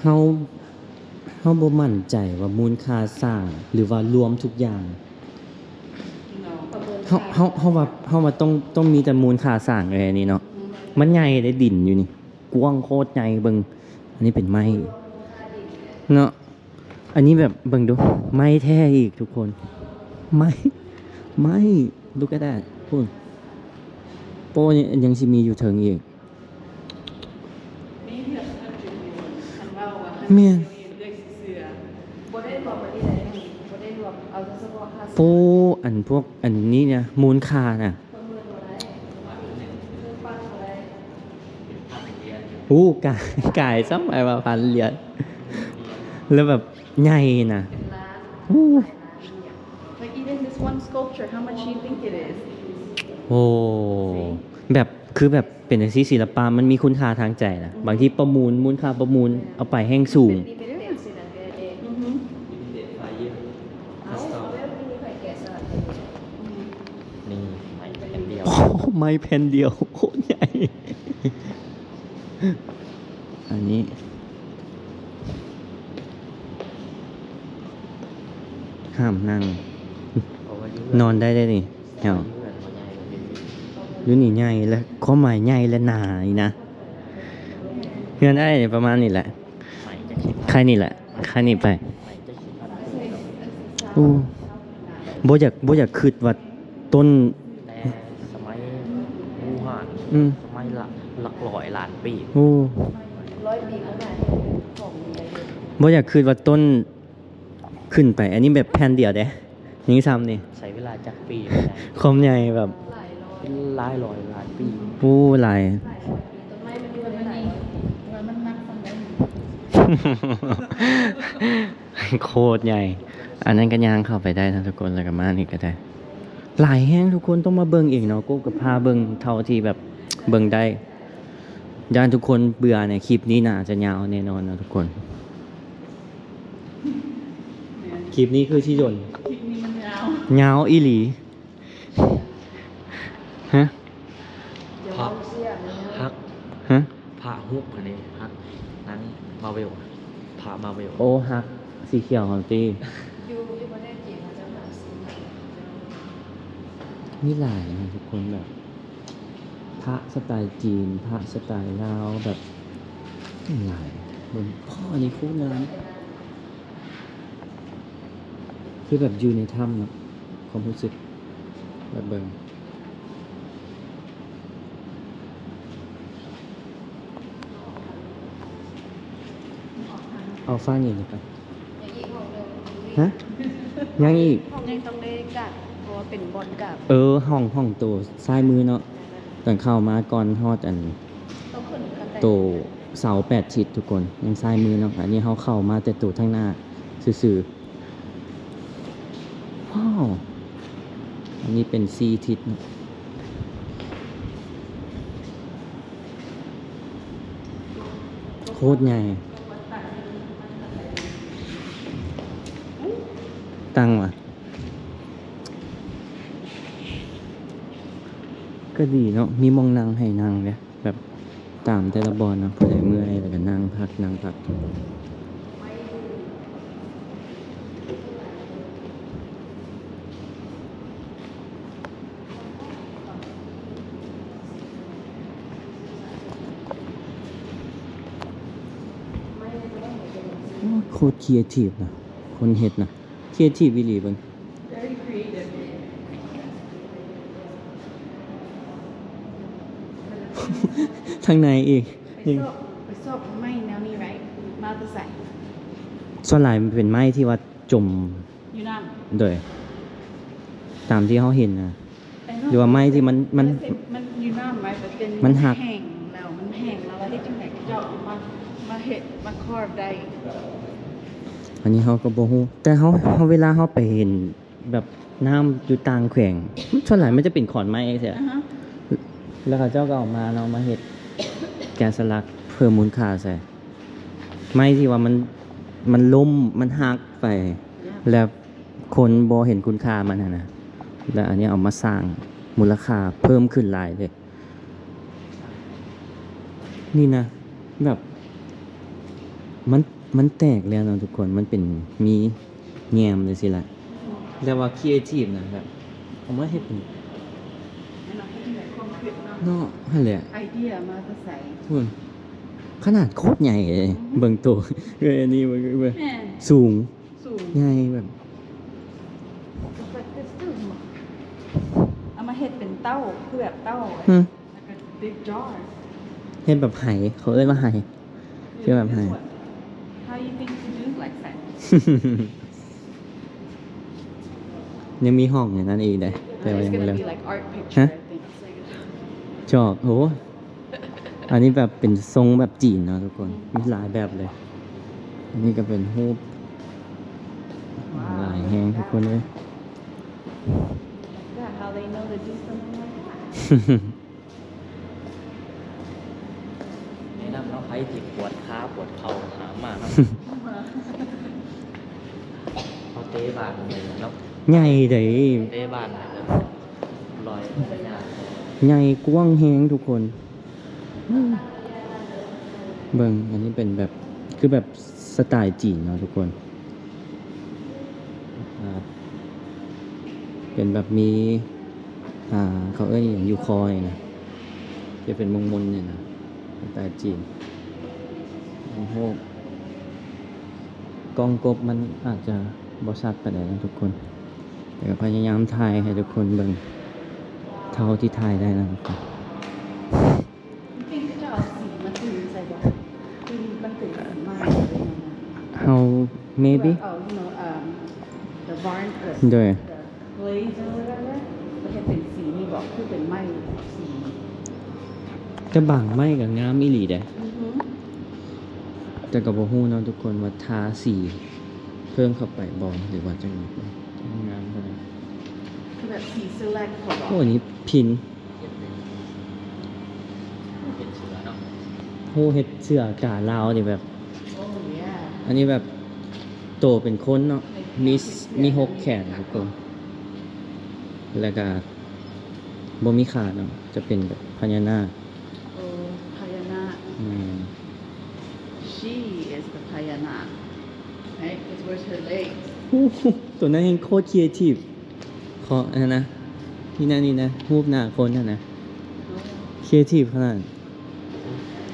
ເຮົາ ເຮົາບໍ່ໝັ້ນໃຈວ່າມູນຄ່າສ້າງ ຫຼືວ່າລວມທຸກຢ່າງ ເຮົາ ເຮົາ ເຮົາວ່າ ເຮົາວ່າຕ້ອງ ຕ້ອງມີແຕ່ມູນຄ່າສ້າງແຫຼະນີ້ເນາະ. ມັນໃຫຍ່ເດ້ ດິນຢູ່ນີ້ ກວ້າງໂຄດໃຫຍ່ ເບິ່ງ ອັນນີ້ເປັນໄມ້ເນາະ. ອັນນີ້ແບບເບິ່ງດູ ໄມ້ແທ້ອີກທຸກຄົນ ໄມ້ ໄມ້ Look at that ພຸ້ນ ໂປ້ ຍັງຊິມີຢູ່ເທິງອີກ. ແມ່ນ ໂອ້ ອັນພວກອັນນີ້ນະ ມູນຄ່ານະ ໂອ້ ກາຍ ກາຍຊ້ຳ ອ້າຍວ່າພັນຫຼຽນ ແລ້ວແບບໃຫຍ່ນະ ໂອ້ Like even this one sculpture, how much do you think it is? ໂອ້ ແບບ ຄືແບບເປັນຈັ່ງຊີ້ ສິລະປະມັນມີຄຸນຄ່າທາງໃຈນະ ບາງທີປະມູນ ມູນຄ່າປະມູນເອົາໄປແຮງສູງ. ນີ້ໄມ້ແຜ່ນດຽວ ໂອ້ ໄມ້ແຜ່ນດຽວ ໂຄດໃຫຍ່ ອັນນີ້ ຫ້າມນັ່ງ ນອນໄດ້ເດ້ນີ້ ເຮົາ ຢູ່ນີ້ໃຫຍ່ ແລະ ຄວາມໝາຍໃຫຍ່ ແລະ ໜານີ້ນະ ເຮືອນອ້າຍປະມານນີ້ແຫຼະ ໄມ້ຈັກສິບ ໄຂ່ນີ້ແຫຼະ ໄຂ່ນີ້ໄປ ໂອ້ ບໍ່ຢາກ ບໍ່ຢາກຄິດວ່າຕົ້ນ ແຕ່ສະໄໝບູຮານ ອືມ ສະໄໝຫຼັກ ຫຼັກຮ້ອຍລ້ານປີ ໂອ້ ຮ້ອຍປີຂ້າງໜ້າ ບໍ່ຢາກຄິດວ່າຕົ້ນ ຂຶ້ນໄປ ອັນນີ້ແບບແຜ່ນດຽວເດ້ ຍັງຊ້ຳນີ້ ໃຊ້ເວລາຈັກປີ ຄວາມໃຫຍ່ແບບ ເປັນຫຼາຍຮ້ອຍລ້ານປີ ໂອ້ ຫຼາຍ ໂຄດໃຫຍ່ ອັນນັ້ນກໍຍ່າງເຂົ້າໄປໄດ້ນະທຸກຄົນ ແລ້ວກໍມານີ້ກໍໄດ້ ຫຼາຍແຮງທຸກຄົນ ຕ້ອງມາເບິ່ງເອງເນາະ ໂກ້ກໍພາເບິ່ງເທົ່າທີ່ແບບເບິ່ງໄດ້ ຢ້ານທຸກຄົນເບື່ອໃນຄລິບນີ້ ໜ້າຈະຍາວແນ່ນອນເນາະທຸກຄົນ. ຄລິບນີ້ຄືຊິດົນ ຄລິບນີ້ມັນຍາວ ຍາວອີ່ຫຼີ. ຮະ? ພະ ຮັກ ຮະ? ພະຮຸກອັນນີ້ ຮັກ ໜັງມາເວວ ພະມາເວວ. ໂອ້ ຮັກສີຂຽວຫັ້ນຕິ. ຢູ່ ຢູ່ປະເທດຈີນເຂົາເຈົ້າຫາຊື້ ມີຫຼາຍນະທຸກຄົນ ແບບ ພະສະໄຕຈີນ ພະສະໄຕລາວ ແບບ ຫຼາຍ. ເບິ່ງ ອໍ ອັນນີ້ໂຄດງາມ. ຄືແບບຢູ່ໃນຖ້ຳເນາະ ຄວາມຮູ້ສຶກ ແບບເບິ່ງ ເອົາຝານີ້ໄປ ຍັງອີກຫ້ອງໜຶ່ງ ຮະ? ຍັງອີກ ຍັງຕ້ອງໄດ້ກັບ ເພາະວ່າເປັນບ່ອນກັບ. ເອີ ຫ້ອງ ຫ້ອງໂຕຊ້າຍມືເນາະ ຕອນເຂົ້າມາກ່ອນຮອດອັນ ໂຕເສົາແປດທິດທຸກຄົນ ທາງຊ້າຍມືເນາະ. ອັນນີ້ເຮົາເຂົ້າມາແຕ່ໂຕທາງໜ້າຊື່ໆ. ວ້າວ ອັນນີ້ເປັນສີ່ທິດເນາະ ໂຄດໃຫຍ່. ຕັ້ງວ່າ ກໍດີເນາະ ມີໝ່ອງນັ່ງໃຫ້ນັ່ງເດ້ ແບບຕາມແຕ່ລະບ່ອນເນາະ ຜູ້ໃດເມື່ອຍແລ້ວກໍນັ່ງພັກ ນັ່ງພັກ. ໂອ້ ໂຄດຄຣີເອທີບນະ ຄົນເຮັດນະ ຄຣີເອທີບອີ່ຫຼີເບິ່ງ. Very creative. ທາງໃນອີກ ໄປຊອກ ໄປຊອກໄມ້ແນວນີ້ໄວ້ ມາແຕ່ໃສ? ສ່ວນຫຼາຍມັນເປັນໄມ້ທີ່ວ່າຈົມ ຢູ່ນ້ຳ ໂດຍ ຕາມທີ່ເຮົາເຫັນນະ I know. ຫຼືວ່າໄມ້ທີ່ມັນ ມັນ ມັນຢູ່ນ້ຳໄວ້ ແຕ່ເປັນ ມັນຫັກ ມັນແຫ້ງແລ້ວ ມັນແຫ້ງແລ້ວ ເຮັດຈັ່ງໃດເຂົາເຈົ້າເອົາມາ ມາເຮັດ ມາຄາບໄດ້? ອັນນີ້ເຮົາກໍບໍ່ຮູ້ ແຕ່ເຮົາ ເຮົາ ເວລາເຮົາໄປເຫັນແບບນ້ຳຢູ່ຕ່າງແຂວງ ສ່ວນຫຼາຍມັນຈະເປັນຂອນໄມ້ຈັ່ງຊີ້ ອ່າຮະ ແລ້ວເຂົາເຈົ້າກໍເອົາມາເນາະ ມາເຮັດແກະສະຫຼັກເພີ່ມມູນຄ່າໃສ່ ໄມ້ທີ່ວ່າມັນ ມັນລົ້ມ ມັນຫັກໄປ ແລ້ວຄົນບໍ່ເຫັນຄຸນຄ່າມັນຫັ້ນນະ ແລ້ວອັນນີ້ເອົາມາສ້າງມູນລະຄ່າເພີ່ມຂຶ້ນຫຼາຍເດ້. ນີ້ນະ ແບບ ມັນ ມັນແຕກແລ້ວເນາະທຸກຄົນ ມັນເປັນມີແຍມຈັ່ງຊີ້ລະ ແລ້ວວ່າຄຣີເອທີບນະ ແບບ ເອົາມາເຮັດເປັນ ເນາະ ຫັ້ນແຫຼະ ໄອເດຍມາແຕ່ໃສ ພຸ້ນ ຂະໜາດໂຄດໃຫຍ່ເດ້ ເບິ່ງໂຕ ເອີ ອັນນີ້ເບິ່ງ ເບິ່ງ ແມ່ນ ສູງ ສູງ ໃຫຍ່ແບບ It's like this too. ເອົາມາເຮັດເປັນເຕົ້າ ຄືແບບເຕົ້າ ຫື like a big jar. ເຮັດແບບໄຫ ເຂົາເອີ້ນວ່າໄຫ ເຮັດແບບໄຫ. This one. How you think to do like that? ຍັງມີຫ້ອງໃນນັ້ນອີກເດ້ No, ແຕ່ວ່າ it's ຍັງບໍ່ gonna ເລີກ be like art picture, ຮະ? I think. ຈອກ ໂອ້ ອັນນີ້ແບບເປັນຊົງແບບຈີນເນາະທຸກຄົນ ມີຫຼາຍແບບເລີຍ. ອັນນີ້ກໍເປັນຮູບ ຫຼາຍແຮງທຸກຄົນເອີຍ. Wow, look at that. How they know to do something like that. ແນະນຳເນາະ ໃຜທີ່ປວດຂາປວດເຂົ່າຫາມາເນາະ ເຮົາເຕະບານເລີຍເນາະ ໃຫຍ່ເດ້ ເຕະບານເລີຍ ລອຍຍາດ ໃຫຍ່ກວ້າງແຮງທຸກຄົນ. ເບິ່ງ ອັນນີ້ເປັນແບບ ຄືແບບສະໄຕຈີນເນາະທຸກຄົນ ອ່າ ເປັນແບບມີ ອ່າ ເຂົາເອີ້ນອີ່ຫຍັງ ຢູ່ຄໍນີ້ນະ ຈະເປັນມົນໆນີ້ນະ ສະໄຕຈີນ. ໂອ້ໂຫ ກ້ອງກົບມັນອາດຈະບໍ່ຊັດປານໃດນະທຸກຄົນ ແຕ່ກໍພະຍາຍາມຖ່າຍໃຫ້ທຸກຄົນເບິ່ງເທົ່າທີ່ຖ່າຍໄດ້ນະທຸກຄົນ. ເປັນເຂົາເຈົ້າເອົາສີມາຕີໃສ່ບໍ່? ຄືມັນເປັນສີໃໝ່ ເຮົາ maybe ເອົາ you know, um, the varn-, the ໂດຍ the glaze or whatever ແລ້ວເຮັດເປັນສີນີ້ບໍ? ຄືເປັນໄມ້ສີ ແຕ່ບາງໄມ້ກໍງາມອີ່ຫຼີເດ້. ອືຮຶ ແຕ່ກໍບໍ່ຮູ້ເນາະທຸກຄົນວ່າທາສີເພີ່ມເຂົ້າໄປບໍ່ ຫຼືວ່າຈັ່ງໃດ ງາມເທົ່າໃດ. ຄືແບບສີ select ເຂົາບອກ. ໂອ້ ອັນນີ້ພິນ ເປັນເສືອເນາະ ໂຫ ເຮັດເສືອກາລາວນີ້ແບບ Oh yeah. ອັນນີ້ແບບໂຕເປັນຄົນເນາະ Like ມີ ມີຫົກແຂນທຸກຄົນ ແລ້ວກະບໍ່ມີຂາເນາະ ຈະເປັນແບບພະຍານາກ. ໂອ້ ພະຍານາກ. ແມ່ນ. She is the ພະຍານາກ. Right? 'Cause where's her legs? ໂອ້ໂຫ ໂຕນັ້ນແຮ່ງໂຄດຄຣີເອທີບ. ເຄາະຫັ້ນນະ ນີ້ນະ ນີ້ນະ ຮູບໜ້າຄົນຫັ້ນນະ ຄຣີເອທີບຂະໜາດ.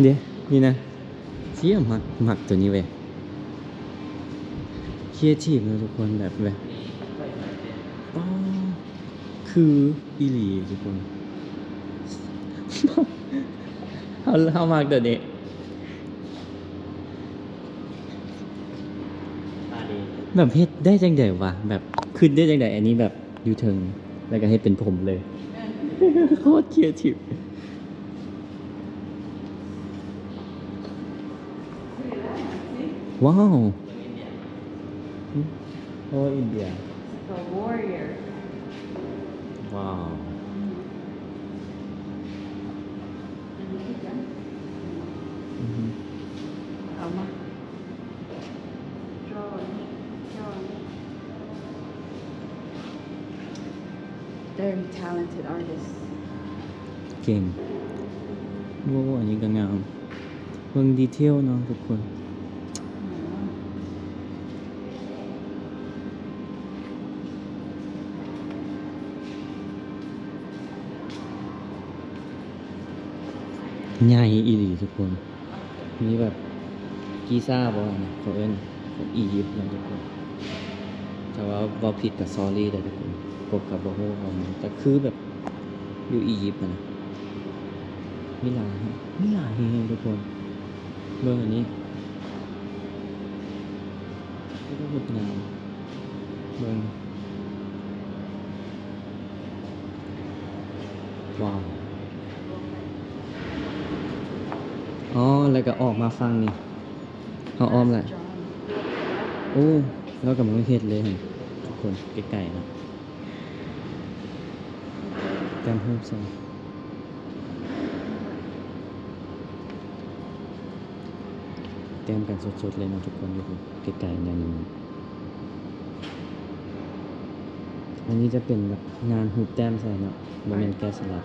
ເດ້ ນີ້ນະ ເຊຍ ມັກ ມັກໂຕນີ້ເວີຍ ຄຣີເອທີບເນາະທຸກຄົນ ແບບ ແບບ ອໍ ຄືອີ່ຫຼີທຸກຄົນ ເຮົາ ເຮົາມັກໂຕນີ້ ແບບເຮັດໄດ້ຈັ່ງໃດວະ ແບບຄິດໄດ້ຈັ່ງໃດ ອັນນີ້ແບບ ຢູ່ເທິງ ແລ້ວກໍເຮັດເປັນຜົມເລີຍ ໂຄດຄຣີເອທີບ. ວ້າວ ໂອ້ ອິນເດຍ The warrior. ວ້າວ ອືຮຶ ເອົາມາ Very talented artist. ເກັ່ງ ໂອ້ ອັນນີ້ກໍງາມ ເບິ່ງດີເທວເນາະທຸກຄົນ ໃຫຍ່ອີ່ຫຼີທຸກຄົນ. ມີແບບກີຊາບໍ ເຂົາເອີ້ນ ຂອງອີຢິບເນາະທຸກຄົນ ຖ້າວ່າເວົ້າຜິດກໍ sorry ເດີທຸກຄົນ ກົບກໍບໍ່ຮູ້ຄວາມໝາຍ ແຕ່ຄືແບບຢູ່ອີຢິບຫັ້ນນະ ມີຫຼາຍ ມີຫຼາຍແຮງທຸກຄົນ ເບິ່ງອັນນີ້ ໂອ້ ງາມ ເບິ່ງ ວ້າວ ອໍ ແລ້ວກໍອອກມາຝັ່ງນີ້ ເຮົາອ້ອມແລ້ວ ໂອ້ ລາວກຳລັງເຮັດເລີຍຫັ້ນ ທຸກຄົນ ໃກ້ໆເນາະ ແຕ້ມຮູບໃສ່ ແຕ້ມກັນສົດໆເລີຍເນາະທຸກຄົນ ຢູ່ໃກ້ໆແນວນີ້ ອັນນີ້ຈະເປັນແບບງານຮູບແຕ້ມໃສ່ເນາະ ບໍ່ແມ່ນແກະສະຫຼັກ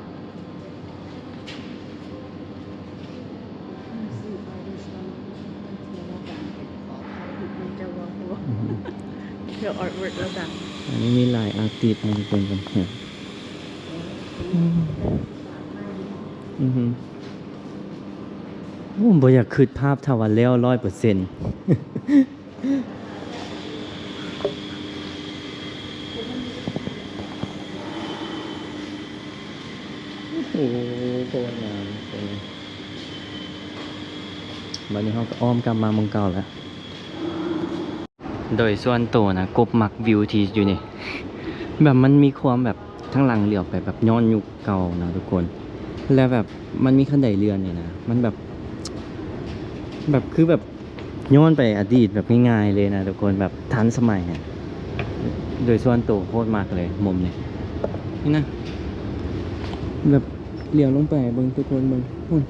The artwork ລະດັງ ອັນນີ້ມີຫຼາຍອາຕິດເນາະທຸກຄົນ ອືຮຶ ໂອ້ ບໍ່ຢາກຄິດພາບຖ້າວ່າແລ້ວຮ້ອຍເປີເຊັນ ໂອ້ໂຫ ໂຄດງາມ ບັດນີ້ເຮົາກໍອ້ອມກັບມາໝ່ອງເກົ່າແລ້ວ. ໂດຍສ່ວນໂຕນະ ກົບມັກວິວທີ່ຢູ່ນີ້ ແບບມັນມີຄວາມແບບທາງຫຼັງຫຼຽວໄປແບບຍ້ອນຍຸກເກົ່ານະທຸກຄົນ ແລ້ວແບບມັນມີຄັນໄດເລື່ອນນີ້ນະ ມັນແບບ ແບບຄືແບບຍ້ອນໄປອະດີດແບບງ່າຍໆເລີຍນະທຸກຄົນ ແບບທັນສະໄໝນະ ໂດຍສ່ວນໂຕໂຄດມັກເລີຍມຸມນີ້ ນີ້ນະ ແບບ ຫຼຽວລົງໄປເບິ່ງທຸກຄົນເບິ່ງ ພຸ້ນ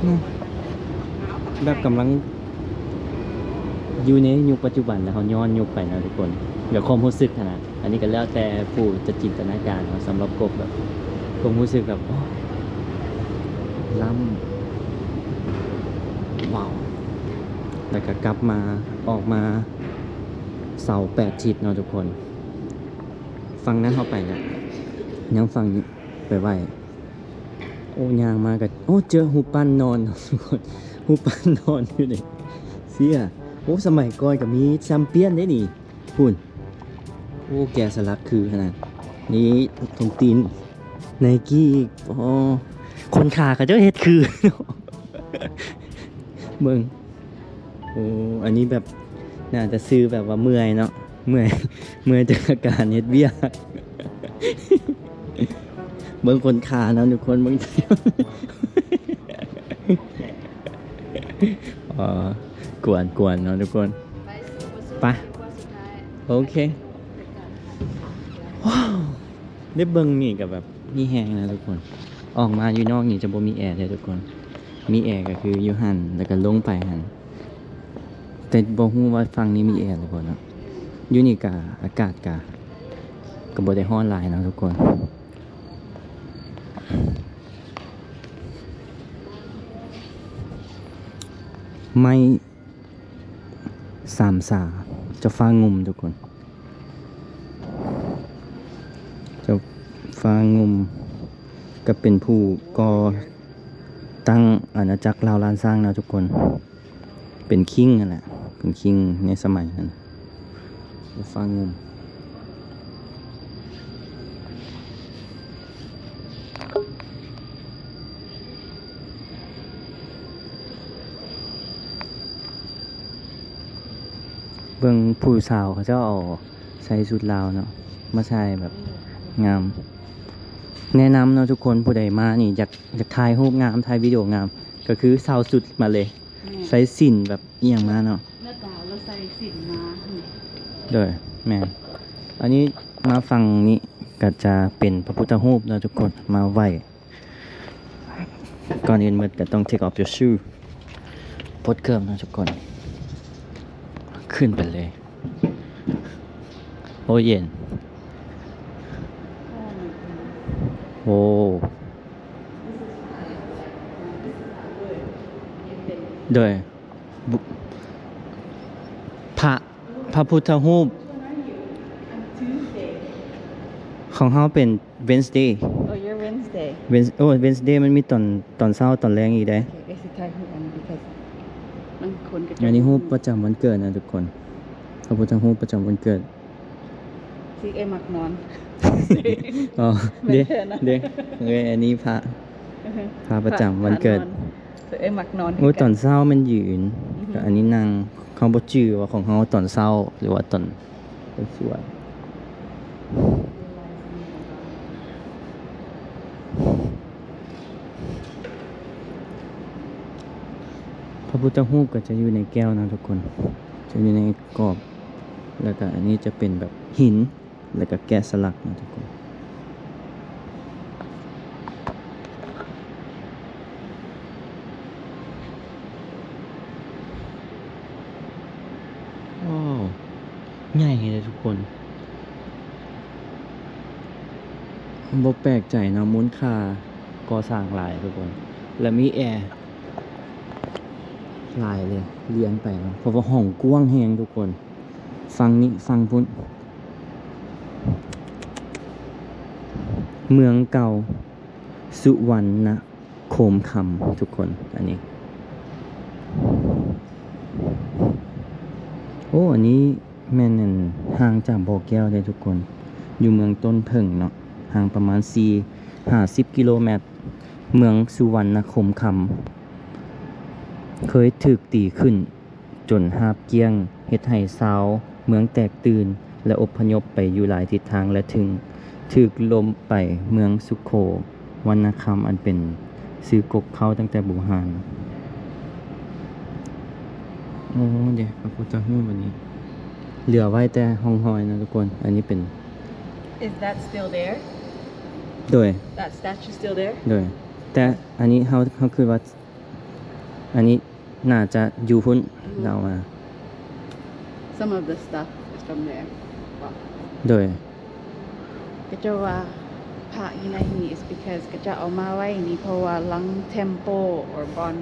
ນະ ແບບກຳລັງຢູ່ໃນຍຸກປັດຈຸບັນ ແລ້ວເຮົາຍ້ອນຍຸກໄປນະທຸກຄົນ ແບບຄວາມຮູ້ສຶກຫັ້ນນະ ອັນນີ້ກໍແລ້ວແຕ່ຜູ້ຈະຈິນຕະນາການເນາະ ສຳລັບກົບແບບຄວາມຮູ້ສຶກແບບ ໂອ້ ລ້ຳ ວ້າວ ແລ້ວກໍກັບມາ ອອກມາເສົາແປດທິດເນາະທຸກຄົນ ຝັ່ງນັ້ນເຮົາໄປແລ້ວ ຍັງຝັ່ງນີ້ໄປໄຫວ້ ໂອ້ ຍ່າງມາກໍ ໂອ້ ເຈີຮູບປັ້ນນອນ ຮູບປັ້ນນອນຢູ່ນີ້ ເຊຍ ໂອ້ ສະໄໝກ່ອນກໍມີແຊມປຽນເດ້ນີ້ ພຸ້ນ ໂອ້ ແກະສະຫຼັກຄືຂະໜາດນີ້ ຖົງຕີນ ໄນກີ້ອີກ ອໍ ຄົນຂາເຂົາເຈົ້າເຮັດຄື ເບິ່ງ ໂອ້ ອັນນີ້ແບບ ໜ້າຈະຊື່ແບບວ່າເມື່ອຍເນາະ ເມື່ອຍ ເມື່ອຍຈາກການເຮັດວຽກ ເບິ່ງຄົນຂານຳທຸກຄົນ ເບິ່ງ ອໍ ກວນໆເນາະທຸກຄົນ ໄປ ໂອເຄ ວ້າວ ໄດ້ເບິ່ງນີ້ກໍແບບມີແຮງນະທຸກຄົນ ອອກມາຢູ່ນອກນີ້ຈະບໍ່ມີແອເດີທຸກຄົນ ມີແອກໍຄືຢູ່ຫັ້ນ ແລ້ວກໍລົງໄປຫັ້ນ ແຕ່ບໍ່ຮູ້ວ່າຝັ່ງນີ້ມີແອຫຼືບໍ່ເນາະ ຢູ່ນີ້ກະອາກາດກະ ກະບໍ່ໄດ້ຮ້ອນຫຼາຍເນາະທຸກຄົນ. ໄມ້ສາມສາ ເຈົ້າຟ້າງຸ່ມທຸກຄົນ. ເຈົ້າຟ້າງຸ່ມກະເປັນຜູ້ກໍ່ຕັ້ງອານາຈັກລາວລ້ານຊ້າງເນາະທຸກຄົນ. ເປັນຄິງຫັ້ນແຫຼະ ເປັນຄິງໃນສະໄໝນັ້ນ. ເຈົ້າຟ້າງຸ່ມ ເບິ່ງຜູ້ສາວເຂົາເຈົ້າເອົາໃສ່ຊຸດລາວເນາະ ມາຖ່າຍແບບງາມ. ແນະນຳເນາະທຸກຄົນ ຜູ້ໃດມານີ້ຢາກ ຢາກຖ່າຍຮູບງາມ ຖ່າຍວິດີໂອງາມ ກະຄືເຊົ່າຊຸດມາເລີຍ. ແມ່ນ ໃສ່ສິ້ນແບບອີ່ຫຍັງມາເນາະ ໜ້າຕາລາວໃສ່ສິ້ນມາ. ໂດຍ ແມ່ນ. ອັນນີ້ມາຝັ່ງນີ້ກະຈະເປັນພະພຸດທະຮູບເນາະທຸກຄົນ ມາໄຫວ້. ກ່ອນອື່ນໝົດກະຕ້ອງ take off your shoe ປົດເກີບເນາະທຸກຄົນ. ຂຶ້ນໄປເລີຍ. ໂອ້ ເຢັນ. ໂອ້ ໂດຍ ບຸ ພະ ພະພຸດທະຮູບຂອງເຮົາເປັນ Wednesday. Oh, you're Wednesday. Wednes- ໂອ້ Wednesday ມັນມີຕອນ ຕອນເຊົ້າຕອນແລງອີກເດ້. Okay, ເອື້ອຍຊິຖ່າຍຮູບອັນນີ້ because ບາງຄົນກະຈະ ອັນນີ້ຮູບປະຈຳວັນເກີດນະທຸກຄົນ. ພະພຸດທະຮູບປະຈຳວັນເກີດ. ຊິເອື້ອຍມັກນອນ. ອໍ ເດ້ ແມ່ນແທ້ນະ ເດ້ ເອີ ອັນນີ້ພະ ພະປະຈຳວັນເກີດ. ພະນອນ ເອື້ອຍມັກນອນ. ໂອ້ ຄືກັນ ຕອນເຊົ້າແມ່ນຢືນ ອືຮຶ ກະອັນນີ້ນັ່ງ. ເຮົາບໍ່ຈື່ວ່າຂອງເຮົາຕອນເຊົ້າ ຫຼືວ່າຕອນ ເປັນສວນ. ພະພຸດທະຮູບກະຈະຢູ່ໃນແກ້ວເນາະທຸກຄົນ ຈະຢູ່ໃນກອບ ແລ້ວກະອັນນີ້ຈະເປັນແບບຫີນ ແລ້ວກະແກະສະຫຼັກເນາະທຸກຄົນ. ວ້າວ ໃຫຍ່ເລີຍທຸກຄົນ. ບໍ່ແປກໃຈເນາະ ມູນຄ່າກໍ່ສ້າງຫຼາຍທຸກຄົນ ແລະມີແອຫຼາຍເລີຍ ລຽນໄປເນາະ ເພາະວ່າຫ້ອງກວ້າງແຮງທຸກຄົນ. ຝັ່ງນີ້ ຝັ່ງພຸ້ນ ເມືອງເກົ່າສຸວັນນະ ໂຄມຄຳທຸກຄົນ. ອັນນີ້ ໂອ້ ອັນນີ້ແມ່ນ ອັນ ຫ່າງຈາກບໍ່ແກ້ວເດ້ທຸກຄົນ ຢູ່ເມືອງຕົ້ນເຜິ້ງເນາະ ຫ່າງປະມານສີ່ ຫ້າສິບກິໂລແມັດ. ເມືອງສຸວັນນະໂຄມຄຳ ເຄີຍຖືກຕີຂຶ້ນຈົນຮາບກ້ຽງ ເຮັດໃຫ້ຊາວເມືອງແຕກຕື່ນ ແລະອົບພະຍົບໄປຢູ່ຫຼາຍທິດທາງ ແລະຖືກລົມໄປເມືອງສຸໂຂວັນນະຄຳ ອັນເປັນຊື່ກົກເຄົ້າຕັ້ງແຕ່ບູຮານ. ໂອ້ ເດ ພະພຸດທະຮູບອັນນີ້ ເຫຼືອໄວ້ແຕ່ຮ່ອງຮອຍນະທຸກຄົນ. ອັນນີ້ເປັນ Is that still there? ໂດຍ That statue still there? ໂດຍ ແຕ່ອັນນີ້ເຮົາ ເຮົາຄິດວ່າ ອັນນີ້ໜ້າຈະຢູ່ພຸ້ນ ອືມ ເຮົາວ່າ Some of the stuff is from there. ໂດຍ ເຂົາເຈົ້າວ່າພະຢູ່ໃນນີ້ is because ເຂົາເຈົ້າເອົາມາໄວ້ນີ້ ເພາະວ່າຫຼັງ temple or ບ່ອນ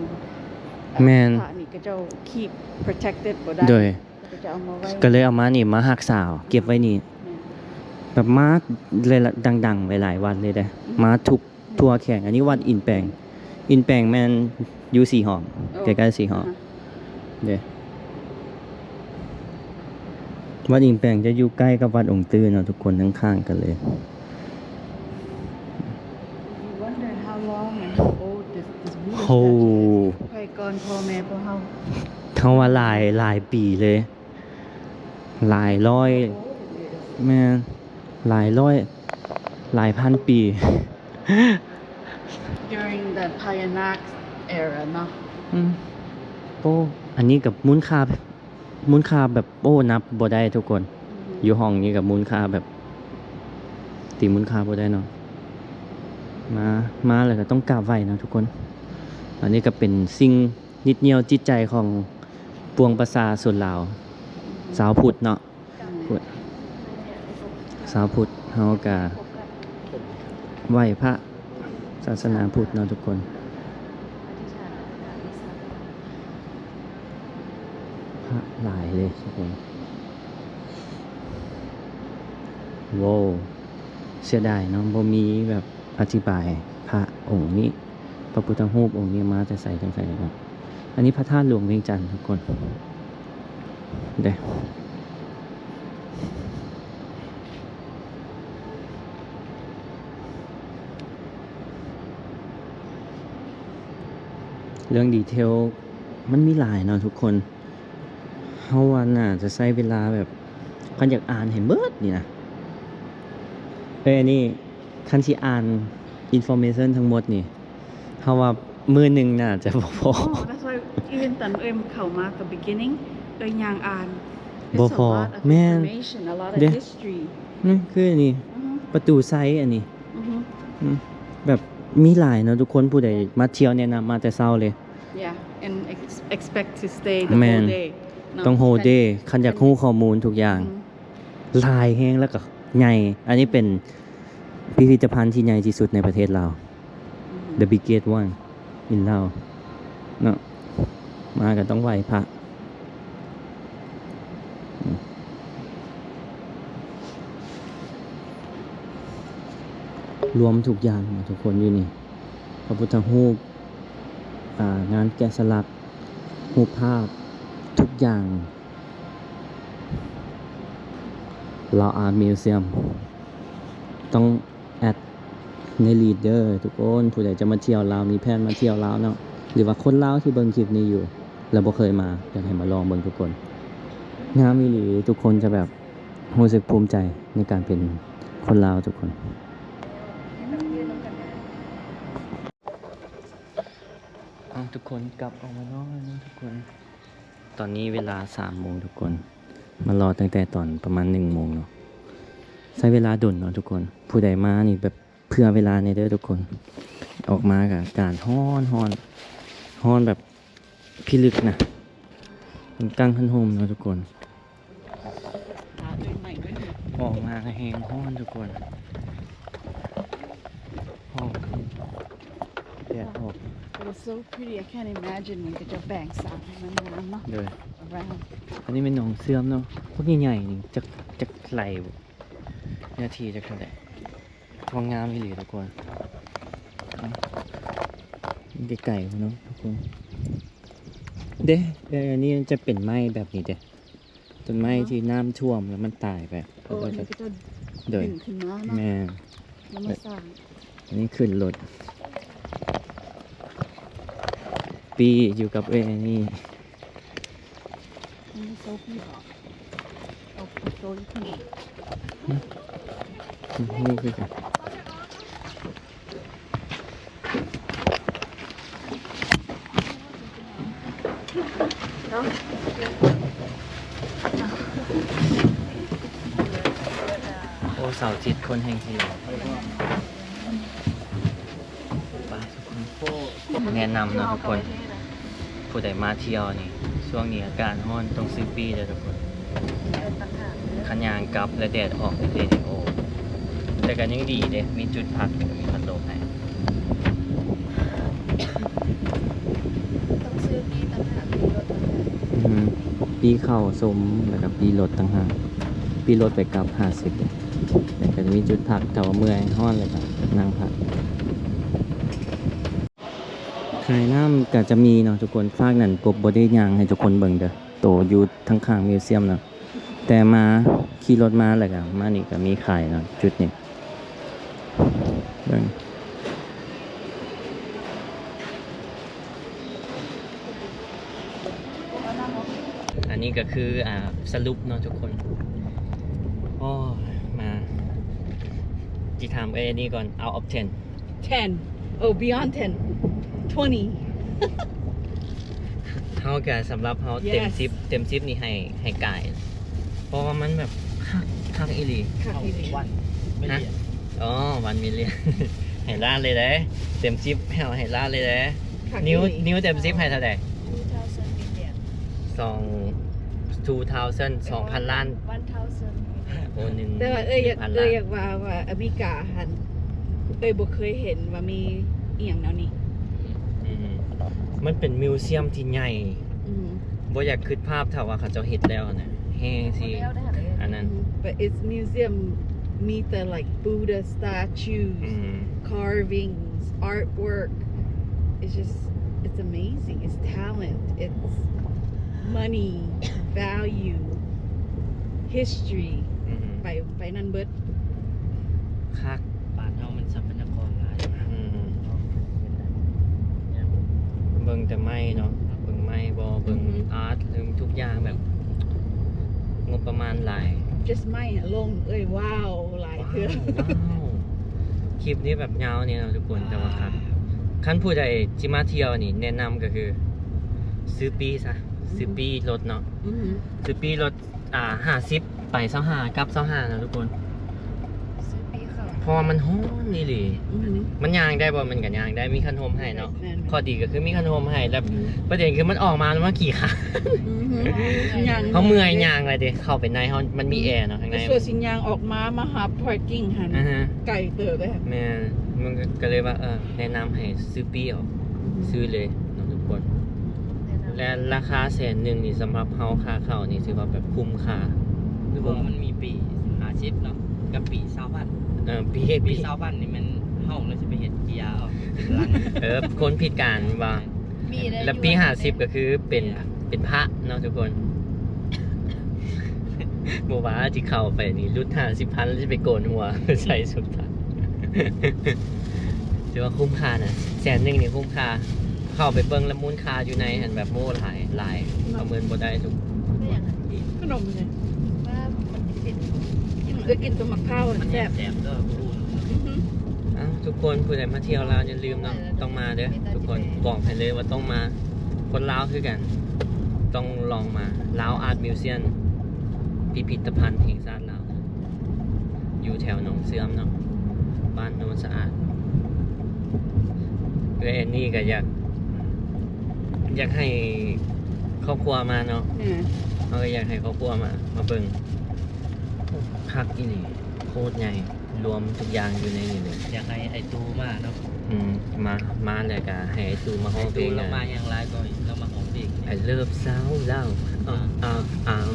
ແມ່ນ ພະນີ້ເຂົາເຈົ້າ keep protected ບໍ່ໄດ້ ໂດຍ ເຂົາເຈົ້າເອົາມາໄວ້ ກະເລີຍເອົາມານີ້ມາຮັກສາ ເກັບໄວ້ນີ້ ແມ່ນ ແບບມາຫຼາຍໆ ດັງໆ ຫຼາຍໆ ວັດເລີຍເດ້ ອືມ ມາທຸກ ທົ່ວແຂວງ. ອັນນີ້ວັດອິນແປງ ອິນແປງແມ່ນຢູ່ສີຫອມ ໂອ້ ໃກ້ໆ ສີຫອມ ອ່າຮະ ເດ້. ວັດອິນແປງຈະຢູ່ໃກ້ກັບວັດອົງຕື້ເນາະທຸກຄົນ ຂ້າງໆ ກັນເລີຍ. You wonder how long and how old this, this Buddha ໂອ້ statue is. ຂ້ອຍກ່ອນພໍ່ແມ່ພວກເຮົາ ເຮົາວ່າຫຼາຍ ຫຼາຍປີເລີຍ. ຫຼາຍຮ້ອຍ ແມ່ນ ຫຼາຍຮ້ອຍ ຫຼາຍພັນປີ. During the Phaya Naga era ເນາະ ອືມ ໂອ້ ອັນນີ້ກະມູນຄ່າ ມູນຄ່າແບບ ໂອ້ ນັບບໍ່ໄດ້ທຸກຄົນ ອືມ ຢູ່ຫ້ອງນີ້ກະມູນຄ່າແບບ ຕີມູນຄ່າບໍ່ໄດ້ເນາະ. ມາ ມາແລ້ວກະຕ້ອງກາບໄຫວ້ເນາະທຸກຄົນ. ອັນນີ້ກະເປັນສິ່ງຍຶດໜ່ຽວຈິດໃຈຂອງປວງປະຊາຊົນລາວ ຊາວພຸດເນາະ. ພຸດ ຊາວພຸດເຮົາກະໄຫວ້ພະ ສາສະໜາພຸດເນາະທຸກຄົນ. ພະຫຼາຍເລີຍທຸກຄົນ. ໂວ້ ເສຍດາຍເນາະ ບໍ່ມີແບບອະທິບາຍພະອົງນີ້ ພະພຸດທະຮູບອົງນີ້ມາແຕ່ໃສຈັ່ງໃດເນາະ. ອັນນີ້ພະທາດຫຼວງວຽງຈັນທຸກຄົນເດ້. ເລື່ອງດີເທວມັນມີຫຼາຍເນາະທຸກຄົນ. ເຮົາວ່າໜ້າຈະໃຊ້ເວລາແບບ ຄັນຢາກອ່ານໃຫ້ເບິດນີ້ນະ ເອີ ອັນນີ້ ຄັນຊິອ່ານ information ທັງໝົດນີ້ ເຮົາວ່າມື້ໜຶ່ງໜ້າຈະບໍ່ພໍ. Oh, that's why even ຕອນເອື້ອຍເຂົ້າມາ the beginning ເອື້ອຍຍ່າງອ່ານ บ่ພໍ. It's a lot of ແມ່ນ information, a lot of ເດ້ history. ນີ້ຄືອັນນີ້ ອືຮຶ ປະຕູໄຊອັນນີ້ ອືຮຶ ອືມ ແບບມີຫຼາຍເນາະທຸກຄົນ. ຜູ້ໃດມາທ່ຽວແນະນຳມາແຕ່ເຊົ້າເລີຍ. Yeah, and ex- expect to stay the ແມ່ນ whole day ເນາະ ຕ້ອງ whole day ຄັນຢາກຮູ້ຂໍ້ມູນທຸກຢ່າງ. ອືຮຶ ຫຼາຍແຮງ ແລ້ວກໍໃຫຍ່. ອັນນີ້ເປັນພິພິທະພັນທີ່ໃຫຍ່ທີ່ສຸດໃນປະເທດລາວ. ອືຮຶ The biggest one in Laos ເນາະ. ມາກໍຕ້ອງໄຫວ້ພະ ລວມທຸກຢ່າງເນາະທຸກຄົນຢູ່ນີ້ ພະພຸດທະຮູບ ອ່າ ງານແກະສະຫຼັກ ຮູບພາບ ທຸກຢ່າງ Lao Art Museum ຕ້ອງ add ໃນ list ເດີທຸກຄົນ. ຜູ້ໃດຈະມາທ່ຽວລາວ ມີແຜນມາທ່ຽວລາວເນາະ ຫຼືວ່າຄົນລາວທີ່ເບິ່ງຄລິບນີ້ຢູ່ ແລ້ວບໍ່ເຄີຍມາ ຢາກໃຫ້ມາລອງເບິ່ງທຸກຄົນ. ງາມອີ່ຫຼີ ທຸກຄົນຈະແບບຮູ້ສຶກພູມໃຈໃນການເປັນຄົນລາວທຸກຄົນ. ເອົາ ທຸກຄົນກັບອອກມານອນເນາະທຸກຄົນ. ຕອນນີ້ເວລາສາມໂມງທຸກຄົນ ມາລໍຕັ້ງແຕ່ຕອນປະມານໜຶ່ງໂມງເນາະ. ໃຊ້ເວລາດົນເນາະທຸກຄົນ. ຜູ້ໃດມານີ້ແບບເຜື່ອເວລາແດ່ເດີທຸກຄົນ. ອອກມາກໍອາກາດຮ້ອນ ຮ້ອນ ຮ້ອນແບບພິລຶກນະ. ເປັນກາງຄັນຮົ່ມເນາະທຸກຄົນ. ອອກມາກໍແຮງຮ້ອນທຸກຄົນ. ຮ້ອນ ແດດອອກ. It was so pretty. I can't imagine ມັນກໍຈະແບ່ງສາງໃຫ້ມັນງາມເນາະ. ໂດຍ around. ອັນນີ້ແມ່ນໜອງເຊື່ອມເນາະ. ພວກໃຫຍ່ໆນີ້ ຈັກ ຈັກໄຮ່ ເນື້ອທີ່ຈັກເທົ່າໃດ. ວ່າງາມອີ່ຫຼີທຸກຄົນ. ເອົ້າ ໄກໆພຸ້ນເນາະທຸກຄົນ. ເດ້ ເອີ ອັນນີ້ມັນຈະເປັນໄມ້ແບບນີ້ເດ້. ຕົ້ນໄມ້ທີ່ນ້ຳຖ້ວມແລ້ວມັນຕາຍໄປ. ໂອ້ ອັນນີ້ກໍຈະ ໂດຍ ດຶງຂຶ້ນມາເນາະ. ແມ່ນ ແລ້ວມາສ້າງ. ອັນນີ້ຂຶ້ນລົດ ປີ້ຢູ່ກັບເອື້ອຍອັນນີ້. ມັນໂຊພີບອກ ເອົາໂຕນີ້ຂຶ້ນ. ນີ້ຄືກັນ. ໂອ້ ເສົາທິດຄົນແຮ່ງທະຍອຍ. ແນະນຳເນາະທຸກຄົນ ຜູ້ໃດມາທ່ຽວນີ້ ຊ່ວງນີ້ອາກາດຮ້ອນ ຕ້ອງຊື້ປີ້ເດີທຸກຄົນ. ຄັນຍ່າງກັບແລ້ວແດດອອກເດ ໂອ້ ແຕ່ກໍຍັງດີເດ້ ມີຈຸດພັກ ມີພັດລົມໃຫ້. ຕ້ອງຊື້ປີ້ຕ່າງຫາກ ປີ້ລົດຕ່າງຫາກ. ອືຮຶ ປີ້ເຂົ້າຊົມ ແລ້ວກໍປີ້ລົດຕ່າງຫາກ. ປີ້ລົດໄປກັບຫ້າສິບ ແລ້ວກໍຈະມີຈຸດພັກ ຖ້າວ່າເມື່ອຍຮ້ອນ ແລ້ວກໍນັ່ງພັກ. ຂາຍນ້ຳກໍຈະມີເນາະທຸກຄົນ. ຟາກນັ້ນກົບບໍ່ໄດ້ຍ່າງໃຫ້ທຸກຄົນເບິ່ງເດີ ໂຕຢູ່ທາງຂ້າງມິວຊຽມເນາະ. ແຕ່ມາຂີ່ລົດມາ ແລ້ວກໍມານີ້ກໍມີຂາຍເນາະ ຈຸດນີ້. ເບິ່ງ ອັນນີ້ກໍຄື ອ່າ ສະຫຼຸບເນາະທຸກຄົນ. ໂອ້ ມາ ຊິຖາມເອື້ອຍອັນນີ້ກ່ອນ out of ten. Ten. Oh, beyond ten. Twenty. ເຮົາກະ ສຳລັບເຮົາເຕັມ yes ສິບ ເຕັມສິບນີ້ໃຫ້ ໃຫ້ກາຍ ເພາະວ່າມັນແບບຄັກ ຄັກອີ່ຫຼີ. ຄັກອີ່ຫຼີ. One million. ອໍ one million. ໃຫ້ລ້ານເລີຍເດ້. ເຕັມສິບ ໃຫ້ ໃຫ້ລ້ານເລີຍເດ້. ນິວ ນິວເຕັມສິບໃຫ້ເທົ່າໃດ? Two thousand million. ສອງ two thousand ສອງພັນລ້ານ. One thousand million. ໂອ້ ໜຶ່ງ ແຕ່ວ່າເອື້ອຍຢາກ ໜຶ່ງພັນລ້ານ ເອື້ອຍຢາກວ່າ ວ່າອາເມລິກາຫັ້ນ ເອື້ອຍບໍ່ເຄີຍເຫັນວ່າມີອີ່ຫຍັງແນວນີ້. ອືມ ມັນເປັນມິວຊຽມທີ່ໃຫຍ່ ອືມ ບໍ່ຢາກຄິດພາບຖ້າວ່າເຂົາເຈົ້າເຮັດແລ້ວນະ ແຮ່ຊິ ບໍ່ແລ້ວເດ້ ອັນນັ້ນ ອືມ but it's museum ມີແຕ່ like Buddha statues ອືມ carvings, artwork. It's just, it's amazing. It's talent. It's money, value, history. ອືມ ໄປ ໄປນັ້ນເບິດ. ຄັກ ບ້ານເຮົາມັນຊັບພະຍາກອນຫຼາຍ. ອືມ ເບິ່ງແຕ່ໄມ້ເນາະ ເບິ່ງໄມ້ບໍ່ ເບິ່ງ ອືມ ອາດ ເບິ່ງທຸກຢ່າງ ແບບງົບປະມານຫຼາຍ. Just ໄມ້ອະລົງເອີຍ ວ້າວ ຫຼາຍເທື່ອ. ວ້າວ ຄລິບນີ້ແບບຍາວນີ້ເນາະທຸກຄົນ ແຕ່ວ່າຄັກ. ຄັນຜູ້ໃດຊິມາທ່ຽວນີ້ ແນະນຳກໍຄືຊື້ປີ້ຊະ ຊື້ປີ້ລົດເນາະ ອືຮຶ ຊື້ປີ້ລົດ ອ່າ ຫ້າສິບ ໄປຊາວຫ້າ ກັບຊາວຫ້ານະທຸກຄົນ ຊື້ປີ້ເຂົ້າ ເພາະວ່າມັນຮ້ອນອີ່ຫຼີ. ອືຮຶ ມັນຍ່າງໄດ້ບໍ່? ມັນກໍຍ່າງໄດ້ ມີຄັນຮົ່ມໃຫ້ເນາະ. ແມ່ນໆ ຂໍ້ດີກໍຄືມີຄັນຮົ່ມໃຫ້ ແລ້ວ ອືຮຶ ປະເດັນຄືມັນອອກມາແລ້ວມາຂີ້ຄ້ານ. ອືຮຶ ຍ່າງ ເຮົາເມື່ອຍຍ່າງແລ້ວເດ້ ເຂົ້າໄປໃນເຮົາ ມັນມີແອເນາະ ອືຮຶ ຂ້າງໃນ ສ່ວນຊິຍ່າງອອກມາ ມາຫາ parking ຫັ້ນ ອ່າຮະ ໄກເຕີບເດ້. ແມ່ນ ມັນກໍ ກໍເລີຍວ່າ ເອີ ແນະນຳໃຫ້ຊື້ປີ້ເອົາ ອືຮຶ ຊື້ເລີຍເນາະທຸກຄົນ. ແລະລາຄາແສນໜຶ່ງນີ້ ສຳລັບເຮົາຄ່າເຂົ້ານີ້ ຖືວ່າແບບຄຸ້ມຄ່າ. ຫຼືວ່າມັນມີປີ້ຫ້າສິບເນາະ ກັບປີ້ຊາວພັນ. ເອີ ປີ້ ປີ້ຊາວພັນນີ້ແມ່ນເຮົາເນາະ ຊິໄປເຮັດເກຍເອົາ ເອີ ຄົນພິການວ່າ ມີໄດ້ ແລ້ວປີ້ຫ້າສິບກໍຄືເປັນ ເປັນພະເນາະທຸກຄົນ. ບໍ່ວ່າຊິເຂົ້າໄປນີ້ ຫຼຸດຫ້າສິບພັນ ຊິໄປໂກນຫົວໃສ່ສຸດພະ. ຖືວ່າຄຸ້ມຄ່ານະ ແສນໜຶ່ງນີ້ຄຸ້ມຄ່າ. ເຂົ້າໄປເບິ່ງແລ້ວມູນຄ່າຢູ່ໃນຫັ້ນແບບ ໂອ້ ຫຼາຍ ຫຼາຍ ປະເມີນບໍ່ໄດ້ທຸກຄົນ. ຂະໜົມນີ້ ວ່າມັນເປັນ ເອີ ກິນຕົ້ມໝາກພ້າວແຊບ ແຊບເດີ. ອືຮຶ ເອົ້າ ທຸກຄົນ ຜູ້ໃດມາທ່ຽວລາວຢ່າລືມເນາະ ຕ້ອງມາເດີທຸກຄົນ ບອກໃຫ້ເລີຍວ່າຕ້ອງມາ. ຄົນລາວຄືກັນ ຕ້ອງລອງມາ ລາວອາດມິວຊຽມ ພິພິດຕະພັນແຫ່ງຊາດລາວ ຢູ່ແຖວໜອງເຊື່ອມເນາະ ບ້ານໂນນສະອາດ. ເອື້ອຍແອນນີ້ກໍຢາກ ຢາກໃຫ້ຄອບຄົວມາເນາະ. ເອີ ເຮົາກໍຢາກໃຫ້ຄອບຄົວມາ ມາເບິ່ງ. ຄັກອີ່ຫຼີ ໂຄດໃຫຍ່ ລວມທຸກຢ່າງຢູ່ໃນນີ້ເລີຍ. ຢາກໃຫ້ອ້າຍຕູ້ມາເນາະ. ອືມ ມາ ມາແລ້ວກໍໃຫ້ອ້າຍຕູ້ມາຮ້ອງເພງ ອ້າຍຕູ້ລາວມາແຮງຫຼາຍກວ່າລາວມາຮ້ອງເພງ. I love ສາວລາວ ອ້າວ ອ້າວ ອ້າວ.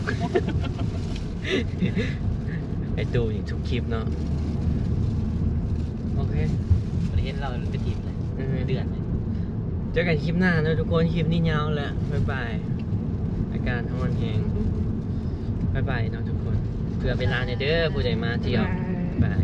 ອ້າຍຕູ້ນີ້ທຸກຄລິບເນາະ. ໂອເຄ ບໍ່ໄດ້ເຫັນລາວເປັນທິດເລີຍ ອືຮຶ ເດືອນເລີຍ. ເຈີກັນຄລິບໜ້າເນາະທຸກຄົນ ຄລິບນີ້ຍາວແລ້ວ ບາຍບາຍ. ອາກາດຮ້ອນແຮງ ບາຍບາຍເນາະທຸກຄົນ ເພື່ອເວລາແດ່ເດີ ຜູ້ໃດມາທ່ຽວ ບາຍບາຍ.